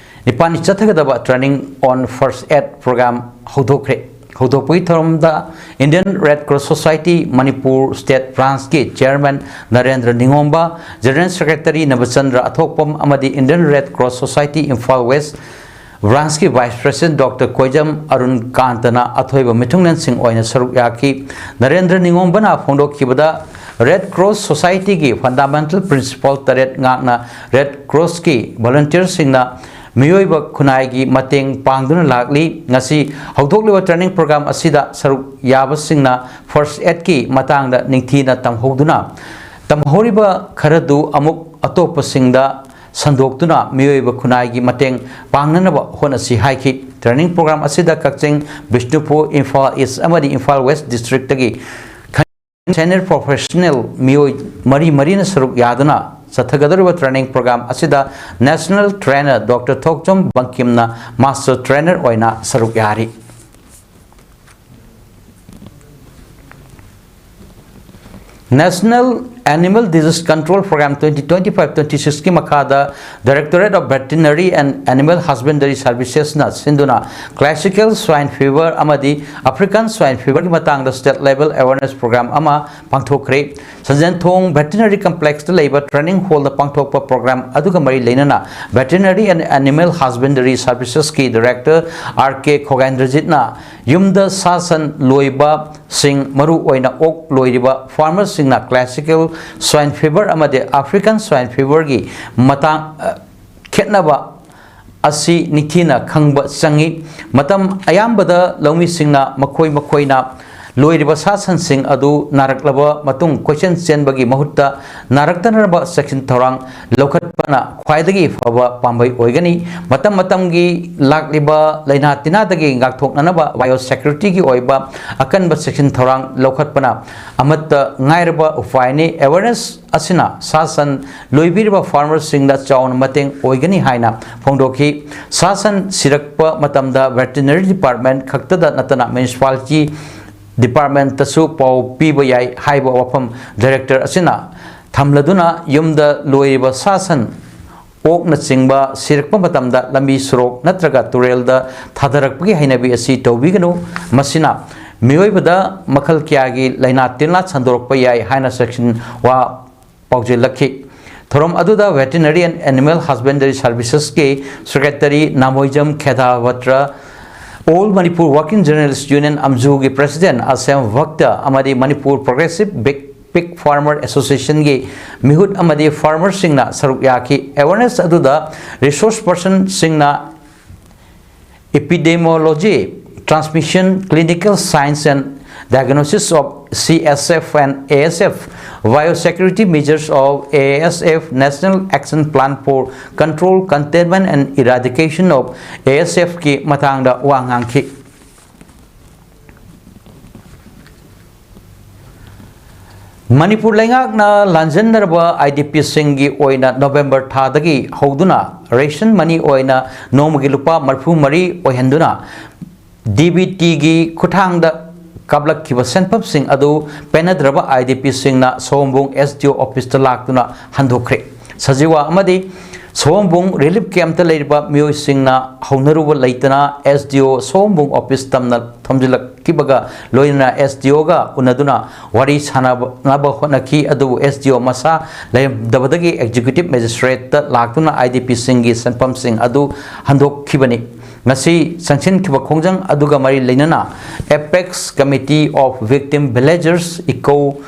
ꯅꯤꯄꯥꯜꯅꯤ ꯆꯠꯊꯒꯗꯕ Training on First Aid Program ꯍꯧꯗꯣꯛꯈ꯭ꯔꯦ꯫ ꯍꯧꯗꯣꯛꯄꯒꯤ ꯊꯧꯔꯝꯗ Indian Red Cross Society Manipur State Branchꯀꯤ chairman Narendra Ningomba, general secretary Nabachandra ꯑꯊꯣꯛꯄꯝ ꯑꯃꯗꯤ Indian Red Cross Society Imphal West Branchꯀꯤ vice president doctor Koijam Arun ꯀꯥꯟꯇꯅ ꯑꯊꯣꯏꯕ ꯃꯤꯊꯨꯡꯂꯦꯟꯁꯤꯡ ꯑꯣꯏꯅ ꯁꯔꯨꯛ ꯌꯥꯈꯤ꯫ ꯅꯔꯦꯟꯗ꯭ꯔ ꯅꯤꯉꯣꯝꯕꯅ ꯐꯣꯡꯗꯣꯛꯈꯤꯕꯗ, ꯔꯦꯗ ꯀ꯭ꯔꯣꯁ ꯁꯣꯁꯥꯏꯇꯤꯒꯤ ꯐꯟꯗꯥꯃꯦꯟꯇꯦꯜ ꯄ꯭ꯔꯤꯟꯁꯤꯄꯜ ꯇꯔꯦꯠ ꯉꯥꯛꯅ ꯔꯦꯗ ꯀ꯭ꯔꯣꯁꯀꯤ ꯚꯣꯂꯨꯟꯇꯤꯌꯔꯁꯤꯡꯅ ꯃꯤꯑꯣꯏꯕ ꯈꯨꯟꯅꯥꯏꯒꯤ ꯃꯇꯦꯡ ꯄꯥꯡꯗꯨꯅ ꯂꯥꯛꯂꯤ꯫ ꯉꯁꯤ ꯍꯧꯗꯣꯛꯂꯤꯕ ꯇ꯭ꯔꯦꯅꯤꯡ ꯄ꯭ꯔꯣꯒ꯭ꯔꯥꯝ ꯑꯁꯤꯗ ꯁꯔꯨꯛ ꯌꯥꯕꯁꯤꯡꯅ ꯐꯥꯔꯁ ꯑꯦꯗꯀꯤ ꯃꯇꯥꯡꯗ ꯅꯤꯡꯊꯤꯅ ꯇꯝꯍꯧꯗꯨꯅ, ꯇꯝꯍꯧꯔꯤꯕ ꯈꯔꯗꯨ ꯑꯃꯨꯛ ꯑꯇꯣꯞꯄꯁꯤꯡꯗ ꯁꯟꯗꯣꯛꯇꯨꯅ ꯃꯤꯑꯣꯏꯕ ꯈꯨꯟꯅꯥꯏꯒꯤ ꯃꯇꯦꯡ ꯄꯥꯡꯅꯅꯕ ꯍꯣꯠꯅꯁꯤ ꯍꯥꯏꯈꯤ꯫ ꯇ꯭ꯔꯦꯅꯤꯡ ꯄ꯭ꯔꯣꯒ꯭ꯔꯥꯝ ꯑꯁꯤꯗ ꯀꯛꯆꯤꯡ, ꯕꯤꯁꯅꯨꯄꯨꯔ, ꯏꯝꯐꯥꯜ ꯏꯁ꯭ꯠ ꯑꯃꯗꯤ ꯏꯝꯐꯥꯜ ꯋꯦꯁ꯭ꯠ ꯗꯤꯁꯇ꯭ꯔꯤꯛꯇꯒꯤ ꯁꯦꯅꯤꯌꯔ ꯄ꯭ꯔꯣꯐꯦꯁꯅꯦꯜ ꯃꯤꯑꯣꯏ ꯃꯔꯤ ꯃꯔꯤꯅ ꯁꯔꯨꯛ ꯌꯥꯗꯨꯅ ꯆꯠꯊꯒꯗꯧꯔꯤꯕ ꯇ꯭ꯔꯦꯅꯤꯡ ꯄ꯭ꯔꯣꯒ꯭ꯔꯥꯝ ꯑꯁꯤꯗ ꯅꯦꯁꯅꯦꯜ ꯇ꯭ꯔꯦꯅꯔ ꯗꯣꯛꯇꯔ ꯊꯣꯛꯆꯣꯝ ꯕꯪꯀꯤꯝꯅ ꯃꯥꯁꯇꯔ ꯇ꯭ꯔꯦꯅꯔ ꯑꯣꯏꯅ ꯁꯔꯨꯛ ꯌꯥꯔꯤ꯫ National Animal Disease Control Program twenty twenty-five twenty-six ꯀꯤ ꯃꯈꯥꯗ Directorate of Veterinary and Animal Husbandry Services ꯅ ꯁꯤꯟꯗꯨꯅ classical swine fever ꯑꯃꯗꯤ African swine fever ꯒꯤ ꯃꯇꯥꯡꯗ state level awareness program ꯑꯃ ꯄꯥꯡꯊꯣꯛꯈ꯭ꯔꯦ꯫ ꯁꯟꯖꯦꯟꯊꯣꯡ Veterinary Complex ꯇ ꯂꯩꯕ training hall ꯗ ꯄꯥꯡꯊꯣꯛꯄ program ꯑꯗꯨꯒ ꯃꯔꯤ ꯂꯩꯅꯅ Veterinary and Animal Husbandry Services ꯀꯤ Director R K ꯈꯣꯒꯥꯏꯟꯗ꯭ꯔꯖꯤꯠꯅ ꯌꯨꯝꯗ ꯁꯥ ꯁꯟ ꯂꯣꯏꯕꯁꯤꯡ, ꯃꯔꯨ ꯑꯣꯏꯅ ꯑꯣꯛ ꯂꯣꯏꯔꯤꯕ farmer ꯁꯤꯡꯅ classical swine fever ꯑꯃꯗꯤ African swine fever ꯒꯤ ꯃꯇꯥꯡ, ꯑ, ꯈꯦꯠꯅꯕ ꯑꯁꯤ ꯅꯤꯡꯊꯤꯅ ꯈꯪꯕ ꯆꯪꯏ꯫ ꯃꯇꯝ ꯑꯌꯥꯝꯕꯗ ꯂꯧꯃꯤꯁꯤꯡꯅ ꯃꯈꯣꯏ ꯃꯈꯣꯏꯅ ꯂꯣꯏꯔꯤꯕ ꯁꯥ ꯁꯟꯁꯤꯡ ꯑꯗꯨ ꯅꯥꯔꯛꯂꯕ ꯃꯇꯨꯡ ꯀꯣꯏꯆꯦꯟ ꯆꯦꯟꯕꯒꯤ ꯃꯍꯨꯠꯇ ꯅꯥꯔꯛꯇꯅꯕ ꯆꯦꯛꯁꯤꯟ ꯊꯧꯔꯥꯡ ꯂꯧꯈꯠꯄꯅ ꯈ꯭ꯋꯥꯏꯗꯒꯤ ꯐꯕ ꯄꯥꯝꯕꯩ ꯑꯣꯏꯒꯅꯤ꯫ ꯃꯇꯝ ꯃꯇꯝꯒꯤ ꯂꯥꯛꯂꯤꯕ ꯂꯥꯏꯅꯥ ꯇꯤꯟꯅꯥꯗꯒꯤ ꯉꯥꯛꯊꯣꯛꯅꯅꯕ biosecurity ꯒꯤ ꯑꯣꯏꯕ ꯑꯀꯟꯕ ꯆꯦꯛꯁꯤꯟ ꯊꯧꯔꯥꯡ ꯂꯧꯈꯠꯄꯅ ꯑꯃꯠꯇ ꯉꯥꯏꯔꯕ ꯎꯄꯥꯏꯅꯤ꯫ Awareness ꯑꯁꯤꯅ ꯁꯥ ꯁꯟ ꯂꯣꯏꯕꯤꯔꯤꯕ farmer ꯁꯤꯡꯗ ꯆꯥꯎꯅ ꯃꯇꯦꯡ ꯑꯣꯏꯒꯅꯤ ꯍꯥꯏꯅ ꯐꯣꯡꯗꯣꯛꯈꯤ꯫ ꯁꯥ ꯁꯟ ꯁꯤꯔꯛꯄ ꯃꯇꯝꯗ Veterinary Department ꯈꯛꯇꯗ ꯅꯠꯇꯅ municipality department ꯇꯁꯨ ꯄꯥꯎ ꯄꯤꯕ ꯌꯥꯏ ꯍꯥꯏꯕ ꯋꯥꯐꯝ Director ꯑꯁꯤꯅ ꯊꯝꯂꯗꯨꯅ, ꯌꯨꯝꯗ ꯂꯣꯏꯔꯤꯕ ꯁꯥ ꯁꯟ, ꯑꯣꯛꯅꯆꯤꯡꯕ ꯁꯤꯔꯛꯄ ꯃꯇꯝꯗ ꯂꯝꯕꯤ ꯁꯣꯔꯣꯛ ꯅꯠꯇ꯭ꯔꯒ ꯇꯨꯔꯦꯜꯗ ꯊꯥꯗꯔꯛꯄꯒꯤ ꯍꯩꯅꯕꯤ ꯑꯁꯤ ꯇꯧꯕꯤꯒꯅꯨ꯫ ꯃꯁꯤꯅ ꯃꯤꯑꯣꯏꯕꯗ ꯃꯈꯜ ꯀꯌꯥꯒꯤ ꯂꯥꯏꯅꯥ ꯇꯤꯟꯅꯥ ꯁꯟꯗꯣꯔꯛꯄ ꯌꯥꯏ ꯍꯥꯏꯅ ꯆꯦꯛꯁꯤꯟ ꯋꯥ ꯄꯥꯎꯖꯦꯜꯂꯛꯈꯤ꯫ ꯊꯧꯔꯝ ꯑꯗꯨꯗ Veterinary and Animal Husbandry Services ꯀꯤ Secretary ꯅꯥꯃꯣꯏꯖꯝ ꯈꯦꯗꯥꯕꯇ꯭ꯔ, All Manipur Working Journalist Union ꯑꯝꯖꯨꯒꯤ President ꯑꯁꯦꯝ ꯚꯛꯇ ꯑꯃꯗꯤ Manipur Progressive Big Pig Farmer Association ꯒꯤ ꯃꯤꯍꯨꯠ ꯑꯃꯗꯤ farmer ꯁꯤꯡꯅ ꯁꯔꯨꯛ ꯌꯥꯈꯤ꯫ Awareness ꯑꯗꯨꯗ resource person ꯁꯤꯡꯅ Epidemiology, Transmission, Clinical Science and Diagnosis of C S F and A S F, Biosecurity Measures of A S F, National Action Plan for Control, Containment and Eradication of A S F ꯀꯤ ꯃꯇꯥꯡꯗ ꯋꯥ ꯉꯥꯡꯈꯤ꯫ ꯃꯅꯤꯄꯨꯔ ꯂꯩꯉꯥꯛꯅ ꯂꯥꯟꯖꯦꯟꯅꯔꯕ I D P ꯁꯤꯡꯒꯤ ꯑꯣꯏꯅ November ꯊꯥꯗꯒꯤ ꯍꯧꯗꯨꯅ ration money ꯑꯣꯏꯅ ꯅꯣꯡꯃꯒꯤ ꯂꯨꯄꯥ ꯃꯔꯤꯐꯨ ꯃꯔꯤ ꯑꯣꯏꯍꯟꯗꯨꯅ D B T ꯒꯤ ꯈꯨꯠꯊꯥꯡꯗ ꯀꯥꯞꯂꯛꯈꯤꯕ ꯁꯦꯟꯐꯝꯁꯤꯡ ꯑꯗꯨ ꯄꯦꯟꯅꯗ꯭ꯔꯕ IDPꯁꯤꯡꯅ ꯁꯣꯝꯕꯨꯡ SDO officeꯇ ꯂꯥꯛꯇꯨꯅ ꯍꯟꯗꯣꯛꯈ꯭ꯔꯦ꯫ ꯁꯖꯤꯋꯥ ꯑꯃꯗꯤ ꯁꯣꯝꯕꯨꯡ relief campꯇ ꯂꯩꯔꯤꯕ ꯃꯤꯑꯣꯏꯁꯤꯡꯅ ꯍꯧꯅꯔꯨꯕ ꯂꯩꯇꯅ SDO ꯁꯣꯝꯕꯨꯡ office ꯇꯝꯅ ꯊꯣꯝꯖꯤꯜꯂꯛꯈꯤꯕꯒ ꯂꯣꯏꯅꯅ SDOꯒ ꯎꯅꯗꯨꯅ ꯋꯥꯔꯤ ꯁꯥꯟꯅꯕ ꯍꯣꯠꯅꯈꯤ꯫ ꯑꯗꯨꯕꯨ SDO ꯃꯁꯥ ꯂꯩꯔꯝꯗꯕꯗꯒꯤ executive magistrateꯇ ꯂꯥꯛꯇꯨꯅ IDPꯁꯤꯡꯒꯤ ꯁꯦꯟꯐꯝꯁꯤꯡ ꯑꯗꯨ ꯍꯟꯗꯣꯛꯈꯤꯕꯅꯤ꯫ ꯉꯁꯤ ꯆꯪꯁꯤꯟꯈꯤꯕ ꯈꯣꯡꯖꯪ ꯑꯗꯨꯒ ꯃꯔꯤ ꯂꯩꯅꯅ Apex Committee of Victim Villagers, ꯏꯀꯧ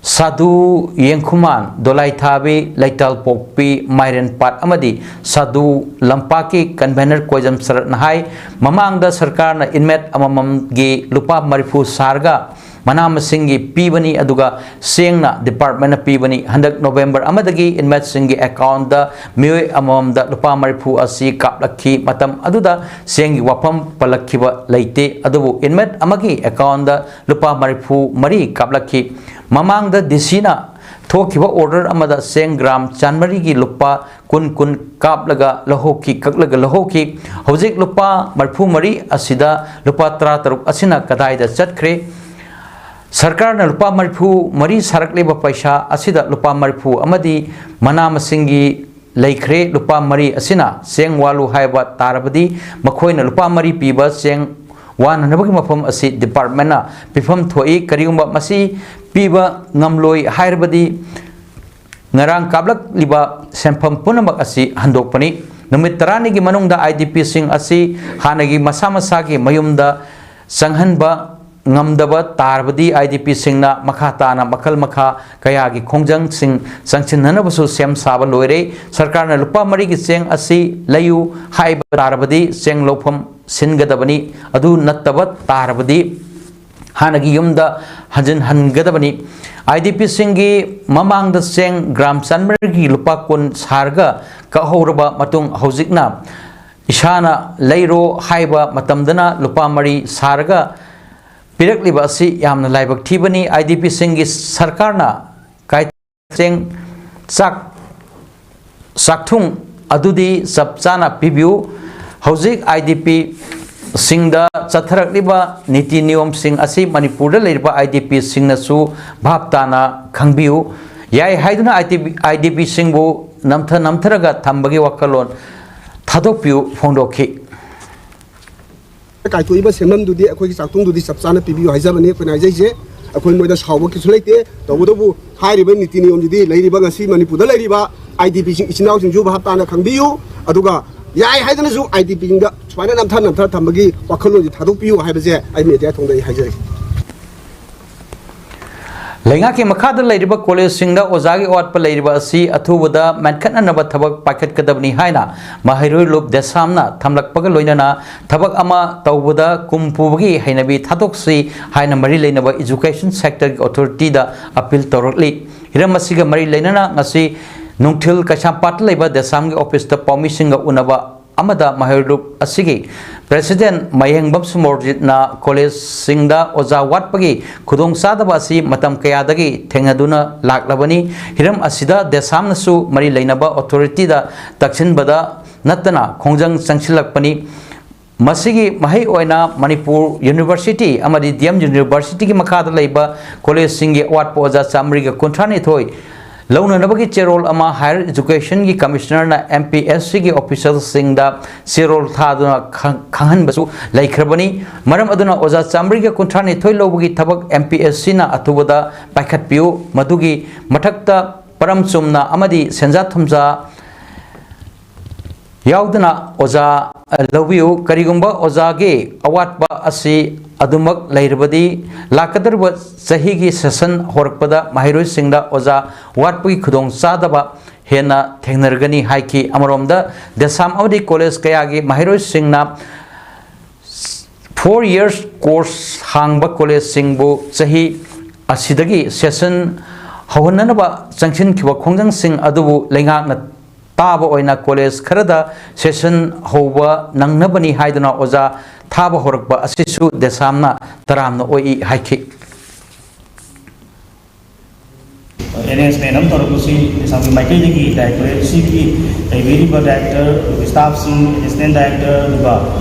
ꯁꯥꯗꯨ ꯌꯦꯡꯈꯨꯃꯥꯟ, ꯗꯣꯂꯥꯏꯊꯥꯕꯤ, ꯂꯩꯇꯥꯜꯄꯣꯛꯄꯤ, ꯃꯥꯏꯔꯦꯟꯄꯥꯠ ꯑꯃꯗꯤ ꯁꯥꯗꯨ ꯂꯝꯄꯥꯛꯀꯤ convener ꯀꯣꯏꯖꯝ ꯁꯔꯠꯅ ꯍꯥꯏ, ꯃꯃꯥꯡꯗ ꯁꯔꯀꯥꯔꯅ inmate ꯑꯃꯃꯝꯒꯤ ꯂꯨꯄꯥ ꯃꯔꯤꯐꯨ ꯁꯥꯔꯒ ꯃꯅꯥ ꯃꯁꯤꯡꯒꯤ ꯄꯤꯕꯅꯤ, ꯑꯗꯨꯒ ꯆꯦꯡꯅ departmentꯅ ꯄꯤꯕꯅꯤ꯫ ꯍꯟꯗꯛ November ꯑꯃꯗꯒꯤ inmateꯁꯤꯡꯒꯤ accountꯇ ꯃꯤꯑꯣꯏ ꯑꯃꯃꯝꯗ ꯂꯨꯄꯥ ꯃꯔꯤꯐꯨ ꯑꯁꯤ ꯀꯥꯞꯂꯛꯈꯤ꯫ ꯃꯇꯝ ꯑꯗꯨꯗ ꯆꯦꯡꯒꯤ ꯋꯥꯐꯝ ꯄꯜꯂꯛꯈꯤꯕ ꯂꯩꯇꯦ, ꯑꯗꯨꯕꯨ inmate ꯑꯃꯒꯤ accountꯇ ꯂꯨꯄꯥ ꯃꯔꯤꯐꯨ ꯃꯔꯤ ꯀꯥꯞꯂꯛꯈꯤ꯫ ꯃꯃꯥꯡꯗ DCꯅ ꯊꯣꯛꯈꯤꯕ order ꯑꯃꯗ ꯆꯦꯡ gram ꯆꯥꯃꯔꯤꯒꯤ ꯂꯨꯄꯥ ꯀꯨꯟ ꯀꯨꯟ ꯀꯥꯞꯂꯒ ꯂꯧꯍꯧꯈꯤ, ꯀꯛꯂꯒ ꯂꯧꯍꯧꯈꯤ꯫ ꯍꯧꯖꯤꯛ ꯂꯨꯄꯥ ꯃꯔꯤꯐꯨ ꯃꯔꯤ ꯑꯁꯤꯗ ꯂꯨꯄꯥ ꯇꯔꯥꯇꯔꯨꯛ ꯑꯁꯤꯅ ꯀꯗꯥꯏꯗ ꯆꯠꯈ꯭ꯔꯦ? ꯁꯔꯀꯥꯔꯅ ꯂꯨꯄꯥ ꯃꯔꯤꯐꯨ ꯃꯔꯤ ꯁꯥꯔꯛꯂꯤꯕ ꯄꯩꯁꯥ ꯑꯁꯤꯗ ꯂꯨꯄꯥ ꯃꯔꯤꯐꯨ ꯑꯃꯗꯤ ꯃꯅꯥ ꯃꯁꯤꯡꯒꯤ ꯂꯩꯈ꯭ꯔꯦ꯫ ꯂꯨꯄꯥ ꯃꯔꯤ ꯑꯁꯤꯅ ꯆꯦꯡ ꯋꯥꯠꯂꯨ ꯍꯥꯏꯕ ꯇꯥꯔꯕꯗꯤ, ꯃꯈꯣꯏꯅ ꯂꯨꯄꯥ ꯃꯔꯤ ꯄꯤꯕ ꯆꯦꯡ ꯋꯥꯅꯅꯕꯒꯤ ꯃꯐꯝ ꯑꯁꯤ departmentꯅ ꯄꯤꯐꯝ ꯊꯣꯛꯏ꯫ ꯀꯔꯤꯒꯨꯝꯕ ꯃꯁꯤ ꯄꯤꯕ ꯉꯝꯂꯣꯏ ꯍꯥꯏꯔꯕꯗꯤ, ꯉꯔꯥꯡ ꯀꯥꯞꯂꯛꯂꯤꯕ ꯁꯦꯟꯐꯝ ꯄꯨꯝꯅꯃꯛ ꯑꯁꯤ ꯍꯟꯗꯣꯛꯄꯅꯤ꯫ ꯅꯨꯃꯤꯠ ꯇꯔꯥꯅꯤꯒꯤ ꯃꯅꯨꯡꯗ IDPꯁꯤꯡ ꯑꯁꯤ ꯍꯥꯟꯅꯒꯤ ꯃꯁꯥ ꯃꯁꯥꯒꯤ ꯃꯌꯨꯝꯗ ꯆꯪꯍꯟꯕ ꯉꯝꯗꯕ ꯇꯥꯔꯕꯗꯤ, IDPꯁꯤꯡꯅ ꯃꯈꯥ ꯇꯥꯅ ꯃꯈꯜ ꯃꯈꯥ ꯀꯌꯥꯒꯤ ꯈꯣꯡꯖꯪꯁꯤꯡ ꯆꯪꯁꯤꯟꯅꯅꯕꯁꯨ ꯁꯦꯝ ꯁꯥꯕ ꯂꯣꯏꯔꯦ꯫ ꯁꯔꯀꯥꯔꯅ ꯂꯨꯄꯥ ꯃꯔꯤꯒꯤ ꯆꯦꯡ ꯑꯁꯤ ꯂꯩꯌꯨ ꯍꯥꯏꯕ ꯇꯥꯔꯕꯗꯤ, ꯆꯦꯡ ꯂꯧꯐꯝ ꯁꯤꯟꯒꯗꯕꯅꯤ꯫ ꯑꯗꯨ ꯅꯠꯇꯕ ꯇꯥꯔꯕꯗꯤ, ꯍꯥꯟꯅꯒꯤ ꯌꯨꯝꯗ ꯍꯟꯖꯤꯟꯍꯟꯒꯗꯕꯅꯤ꯫ IDPꯁꯤꯡꯒꯤ ꯃꯃꯥꯡꯗ ꯆꯦꯡ gram ꯆꯥꯃꯔꯤꯒꯤ ꯂꯨꯄꯥ ꯀꯨꯟ ꯁꯥꯔꯒ ꯀꯛꯍꯧꯔꯕ ꯃꯇꯨꯡ, ꯍꯧꯖꯤꯛꯅ ꯏꯁꯥꯅ ꯂꯩꯔꯣ ꯍꯥꯏꯕ ꯃꯇꯝꯗꯅ ꯂꯨꯄꯥ ꯃꯔꯤ ꯁꯥꯔꯒ ꯄꯤꯔꯛꯂꯤꯕ ꯑꯁꯤ ꯌꯥꯝꯅ ꯂꯥꯏꯕꯛ ꯊꯤꯕꯅꯤ꯫ IDPꯁꯤꯡꯒꯤ ꯁꯔꯀꯥꯔꯅ ꯀꯥꯏ-, ꯆꯦꯡ, ꯆꯥꯛ, ꯆꯥꯛꯊꯨꯡ ꯑꯗꯨꯗꯤ ꯆꯞ ꯆꯥꯅ ꯄꯤꯕꯤꯌꯨ꯫ ꯍꯧꯖꯤꯛ IDP ꯁꯤꯡꯗ ꯆꯠꯊꯔꯛꯂꯤꯕ ꯅꯤꯇꯤ ꯅꯤꯌꯣꯝꯁꯤꯡ ꯑꯁꯤ ꯃꯅꯤꯄꯨꯔꯗ ꯂꯩꯔꯤꯕ IDPꯁꯤꯡꯅꯁꯨ ꯚꯥꯞ ꯇꯥꯅ ꯈꯪꯕꯤꯌꯨ꯫ ꯌꯥꯏ ꯍꯥꯏꯗꯨꯅ IDP, IDPꯁꯤꯡꯕꯨ ꯅꯝꯊ ꯅꯝꯊꯔꯒ ꯊꯝꯕꯒꯤ ꯋꯥꯈꯜꯂꯣꯟ ꯊꯥꯗꯣꯛꯄꯤꯌꯨ ꯐꯣꯡꯗꯣꯛꯈꯤ꯫ ꯀꯥꯏꯊꯣꯛꯏꯕ ꯁꯦꯟꯐꯝꯗꯨꯗꯤ ꯑꯩꯈꯣꯏꯒꯤ ꯆꯥꯛꯊꯨꯡꯗꯨꯗꯤ ꯆꯞ ꯆꯥꯅ ꯄꯤꯕꯤꯌꯨ ꯍꯥꯏꯖꯕꯅꯤ ꯑꯩꯈꯣꯏꯅ ꯍꯥꯏꯖꯩꯁꯦ꯫ ꯑꯩꯈꯣꯏ ꯃꯣꯏꯗ ꯁꯥꯎꯕ ꯀꯩꯁꯨ ꯂꯩꯇꯦ꯫ ꯇꯧꯕꯇꯕꯨ ꯍꯥꯏꯔꯤꯕ ꯅꯤꯇꯤ ꯅꯤꯌꯣꯝꯁꯤꯗꯤ ꯂꯩꯔꯤꯕ ꯉꯁꯤ ꯃꯅꯤꯄꯨꯔꯗ ꯂꯩꯔꯤꯕ IDPꯁꯤꯡ ꯏꯆꯤꯟ ꯏꯅꯥꯎꯁꯤꯡꯁꯨ ꯚꯥꯞ ꯇꯥꯅ ꯈꯪꯕꯤꯌꯨ꯫ ꯑꯗꯨꯒ ꯌꯥꯏ ꯍꯥꯏꯗꯅꯁꯨ IDPꯁꯤꯡꯗ ꯁꯨꯃꯥꯏꯅ ꯅꯝꯊ ꯅꯝꯊ ꯊꯝꯕꯒꯤ ꯋꯥꯈꯜꯂꯣꯟꯁꯤ ꯊꯥꯗꯣꯛꯄꯤꯌꯨ ꯍꯥꯏꯕꯁꯦ ꯑꯩ ꯃꯦꯗꯤꯌꯥ ꯊꯣꯡꯗ ꯑꯩ ꯍꯥꯏꯖꯔꯤ꯫ ꯂꯩꯉꯥꯛꯀꯤ ꯃꯈꯥꯗ ꯂꯩꯔꯤꯕ ꯀꯣꯂꯦꯖꯁꯤꯡꯗ ꯑꯣꯖꯥꯒꯤ ꯑꯋꯥꯠꯄ ꯂꯩꯔꯤꯕ ꯑꯁꯤ ꯑꯊꯨꯕꯗ ꯃꯦꯟꯈꯠꯅꯅꯕ ꯊꯕꯛ ꯄꯥꯏꯈꯠꯀꯗꯕꯅꯤ ꯍꯥꯏꯅ ꯃꯍꯩꯔꯣꯏ ꯂꯨꯞ ꯗꯦꯁꯥꯝꯅ ꯊꯝꯂꯛꯄꯒ ꯂꯣꯏꯅꯅ ꯊꯕꯛ ꯑꯃ ꯇꯧꯕꯗ ꯀꯨꯝ ꯄꯨꯕꯒꯤ ꯍꯩꯅꯕꯤ ꯊꯥꯗꯣꯛꯁꯤ ꯍꯥꯏꯅ ꯃꯔꯤ ꯂꯩꯅꯕ Education Sectorꯒꯤ Authorityꯗ appeal ꯇꯧꯔꯛꯂꯤ꯫ ꯍꯤꯔꯝ ꯑꯁꯤꯒ ꯃꯔꯤ ꯂꯩꯅꯅ ꯉꯁꯤ ꯅꯨꯡꯊꯤꯜ ꯀꯩꯁꯥꯝꯄꯥꯠꯇ ꯂꯩꯕ ꯗꯦꯁꯥꯝꯒꯤ officeꯇ ꯄꯥꯎꯃꯤꯁꯤꯡꯒ ꯎꯅꯕ ꯑꯃꯗ ꯃꯍꯩꯔꯣꯏ ꯂꯨꯞ ꯑꯁꯤꯒꯤ President ꯃꯌꯦꯡꯕꯝ ꯁꯨꯃꯣꯔꯖꯤꯠꯅ ꯀꯣꯂꯦꯖꯁꯤꯡꯗ ꯑꯣꯖꯥ ꯋꯥꯠꯄꯒꯤ ꯈꯨꯗꯣꯡꯆꯥꯗꯕ ꯑꯁꯤ ꯃꯇꯝ ꯀꯌꯥꯗꯒꯤ ꯊꯦꯡꯅꯗꯨꯅ ꯂꯥꯛꯂꯕꯅꯤ꯫ ꯍꯤꯔꯝ ꯑꯁꯤꯗ ꯗꯦꯁꯥꯝꯅꯁꯨ ꯃꯔꯤ ꯂꯩꯅꯕ Authorityꯗ ꯇꯛꯁꯤꯟꯕꯗ ꯅꯠꯇꯅ ꯈꯣꯡꯖꯪ ꯆꯪꯁꯤꯜꯂꯛꯄꯅꯤ꯫ ꯃꯁꯤꯒꯤ ꯃꯍꯩ ꯑꯣꯏꯅ ꯃꯅꯤꯄꯨꯔ University ꯑꯃꯗꯤ DM Universityꯒꯤ ꯃꯈꯥꯗ ꯂꯩꯕ ꯀꯣꯂꯦꯖꯁꯤꯡꯒꯤ ꯑꯋꯥꯠꯄ ꯑꯣꯖꯥ ꯆꯥꯃꯔꯤꯒ ꯀꯨꯟꯊ꯭ꯔꯥ ꯅꯤꯊꯣꯏ ꯂꯧꯅꯅꯕꯒꯤ ꯆꯦꯔꯣꯜ ꯑꯃ Higher Educationꯒꯤ Commissionerꯅ MPSCꯒꯤ officialꯁꯤꯡꯗ ꯆꯦꯔꯣꯜ ꯊꯥꯗꯨꯅ ꯈꯪ-, ꯈꯪꯍꯟꯕꯁꯨ ꯂꯩꯈ꯭ꯔꯕꯅꯤ꯫ ꯃꯔꯝ ꯑꯗꯨꯅ ꯑꯣꯖꯥ ꯆꯥꯃꯔꯤꯒ ꯀꯨꯟꯊ꯭ꯔꯥ ꯅꯤꯊꯣꯏ ꯂꯧꯕꯒꯤ ꯊꯕꯛ MPSCꯅ ꯑꯊꯨꯕꯗ ꯄꯥꯏꯈꯠꯄꯤꯌꯨ꯫ ꯃꯗꯨꯒꯤ ꯃꯊꯛꯇ ꯄꯔꯝ ꯆꯨꯝꯅ ꯑꯃꯗꯤ ꯁꯦꯟꯖꯥ ꯊꯨꯝꯖꯥ ꯌꯥꯎꯗꯅ ꯑꯣꯖꯥ, ꯑ, ꯂꯧꯕꯤꯌꯨ꯫ ꯀꯔꯤꯒꯨꯝꯕ ꯑꯣꯖꯥꯒꯤ ꯑꯋꯥꯠꯄ ꯑꯁꯤ ꯑꯗꯨꯃꯛ ꯂꯩꯔꯕꯗꯤ, ꯂꯥꯛꯀꯗꯧꯔꯤꯕ ꯆꯍꯤꯒꯤ session ꯍꯧꯔꯛꯄꯗ ꯃꯍꯩꯔꯣꯏꯁꯤꯡꯗ ꯑꯣꯖꯥ ꯋꯥꯠꯄꯒꯤ ꯈꯨꯗꯣꯡꯆꯥꯗꯕ ꯍꯦꯟꯅ ꯊꯦꯡꯅꯔꯒꯅꯤ ꯍꯥꯏꯈꯤ꯫ ꯑꯃꯔꯣꯝꯗ, ꯗꯦꯁꯥꯝ ꯑꯃꯗꯤ ꯀꯣꯂꯦꯖ ꯀꯌꯥꯒꯤ ꯃꯍꯩꯔꯣꯏꯁꯤꯡꯅ four years course ꯍꯥꯡꯕ ꯀꯣꯂꯦꯖꯁꯤꯡꯕꯨ ꯆꯍꯤ ꯑꯁꯤꯗꯒꯤ session ꯍꯧꯍꯟꯅꯅꯕ ꯆꯪꯁꯤꯟꯈꯤꯕ ꯈꯣꯡꯖꯪꯁꯤꯡ ꯑꯗꯨꯕꯨ ꯂꯩꯉꯥꯛꯅ ꯇꯥꯕ ꯑꯣꯏꯅ ꯀꯣꯂꯦꯖ ꯈꯔꯗ session ꯍꯧꯕ ꯅꯪꯅꯕꯅꯤ ꯍꯥꯏꯗꯨꯅ ꯑꯣꯖꯥ ꯊꯥꯕ ꯍꯧꯔꯛꯄ ꯑꯁꯤꯁꯨ ꯗꯦꯁꯥꯝꯅ ꯇꯔꯥꯝꯅ ꯑꯣꯛꯏ ꯍꯥꯏꯈꯤ꯫ ꯑꯦꯔꯦꯟꯖꯃꯦꯟ ꯑꯃ ꯇꯧꯔꯛꯄꯁꯤ ꯂꯩꯁꯥꯡꯒꯤ ꯃꯥꯏꯀꯩꯗꯒꯤ ꯗꯥꯏꯔꯦꯛꯇꯣꯔꯦꯠ ꯁꯤꯒꯤ ꯂꯩꯕꯤꯔꯤꯕ ꯗꯥꯏꯔꯦꯛꯇꯔ, ꯑꯗꯨꯒ ꯁ꯭ꯇꯥꯐꯁꯤꯡ, ꯑꯦꯁꯤꯁꯇꯦꯟ ꯗꯥꯏꯔꯦꯛꯇꯔ, ꯑꯗꯨꯒ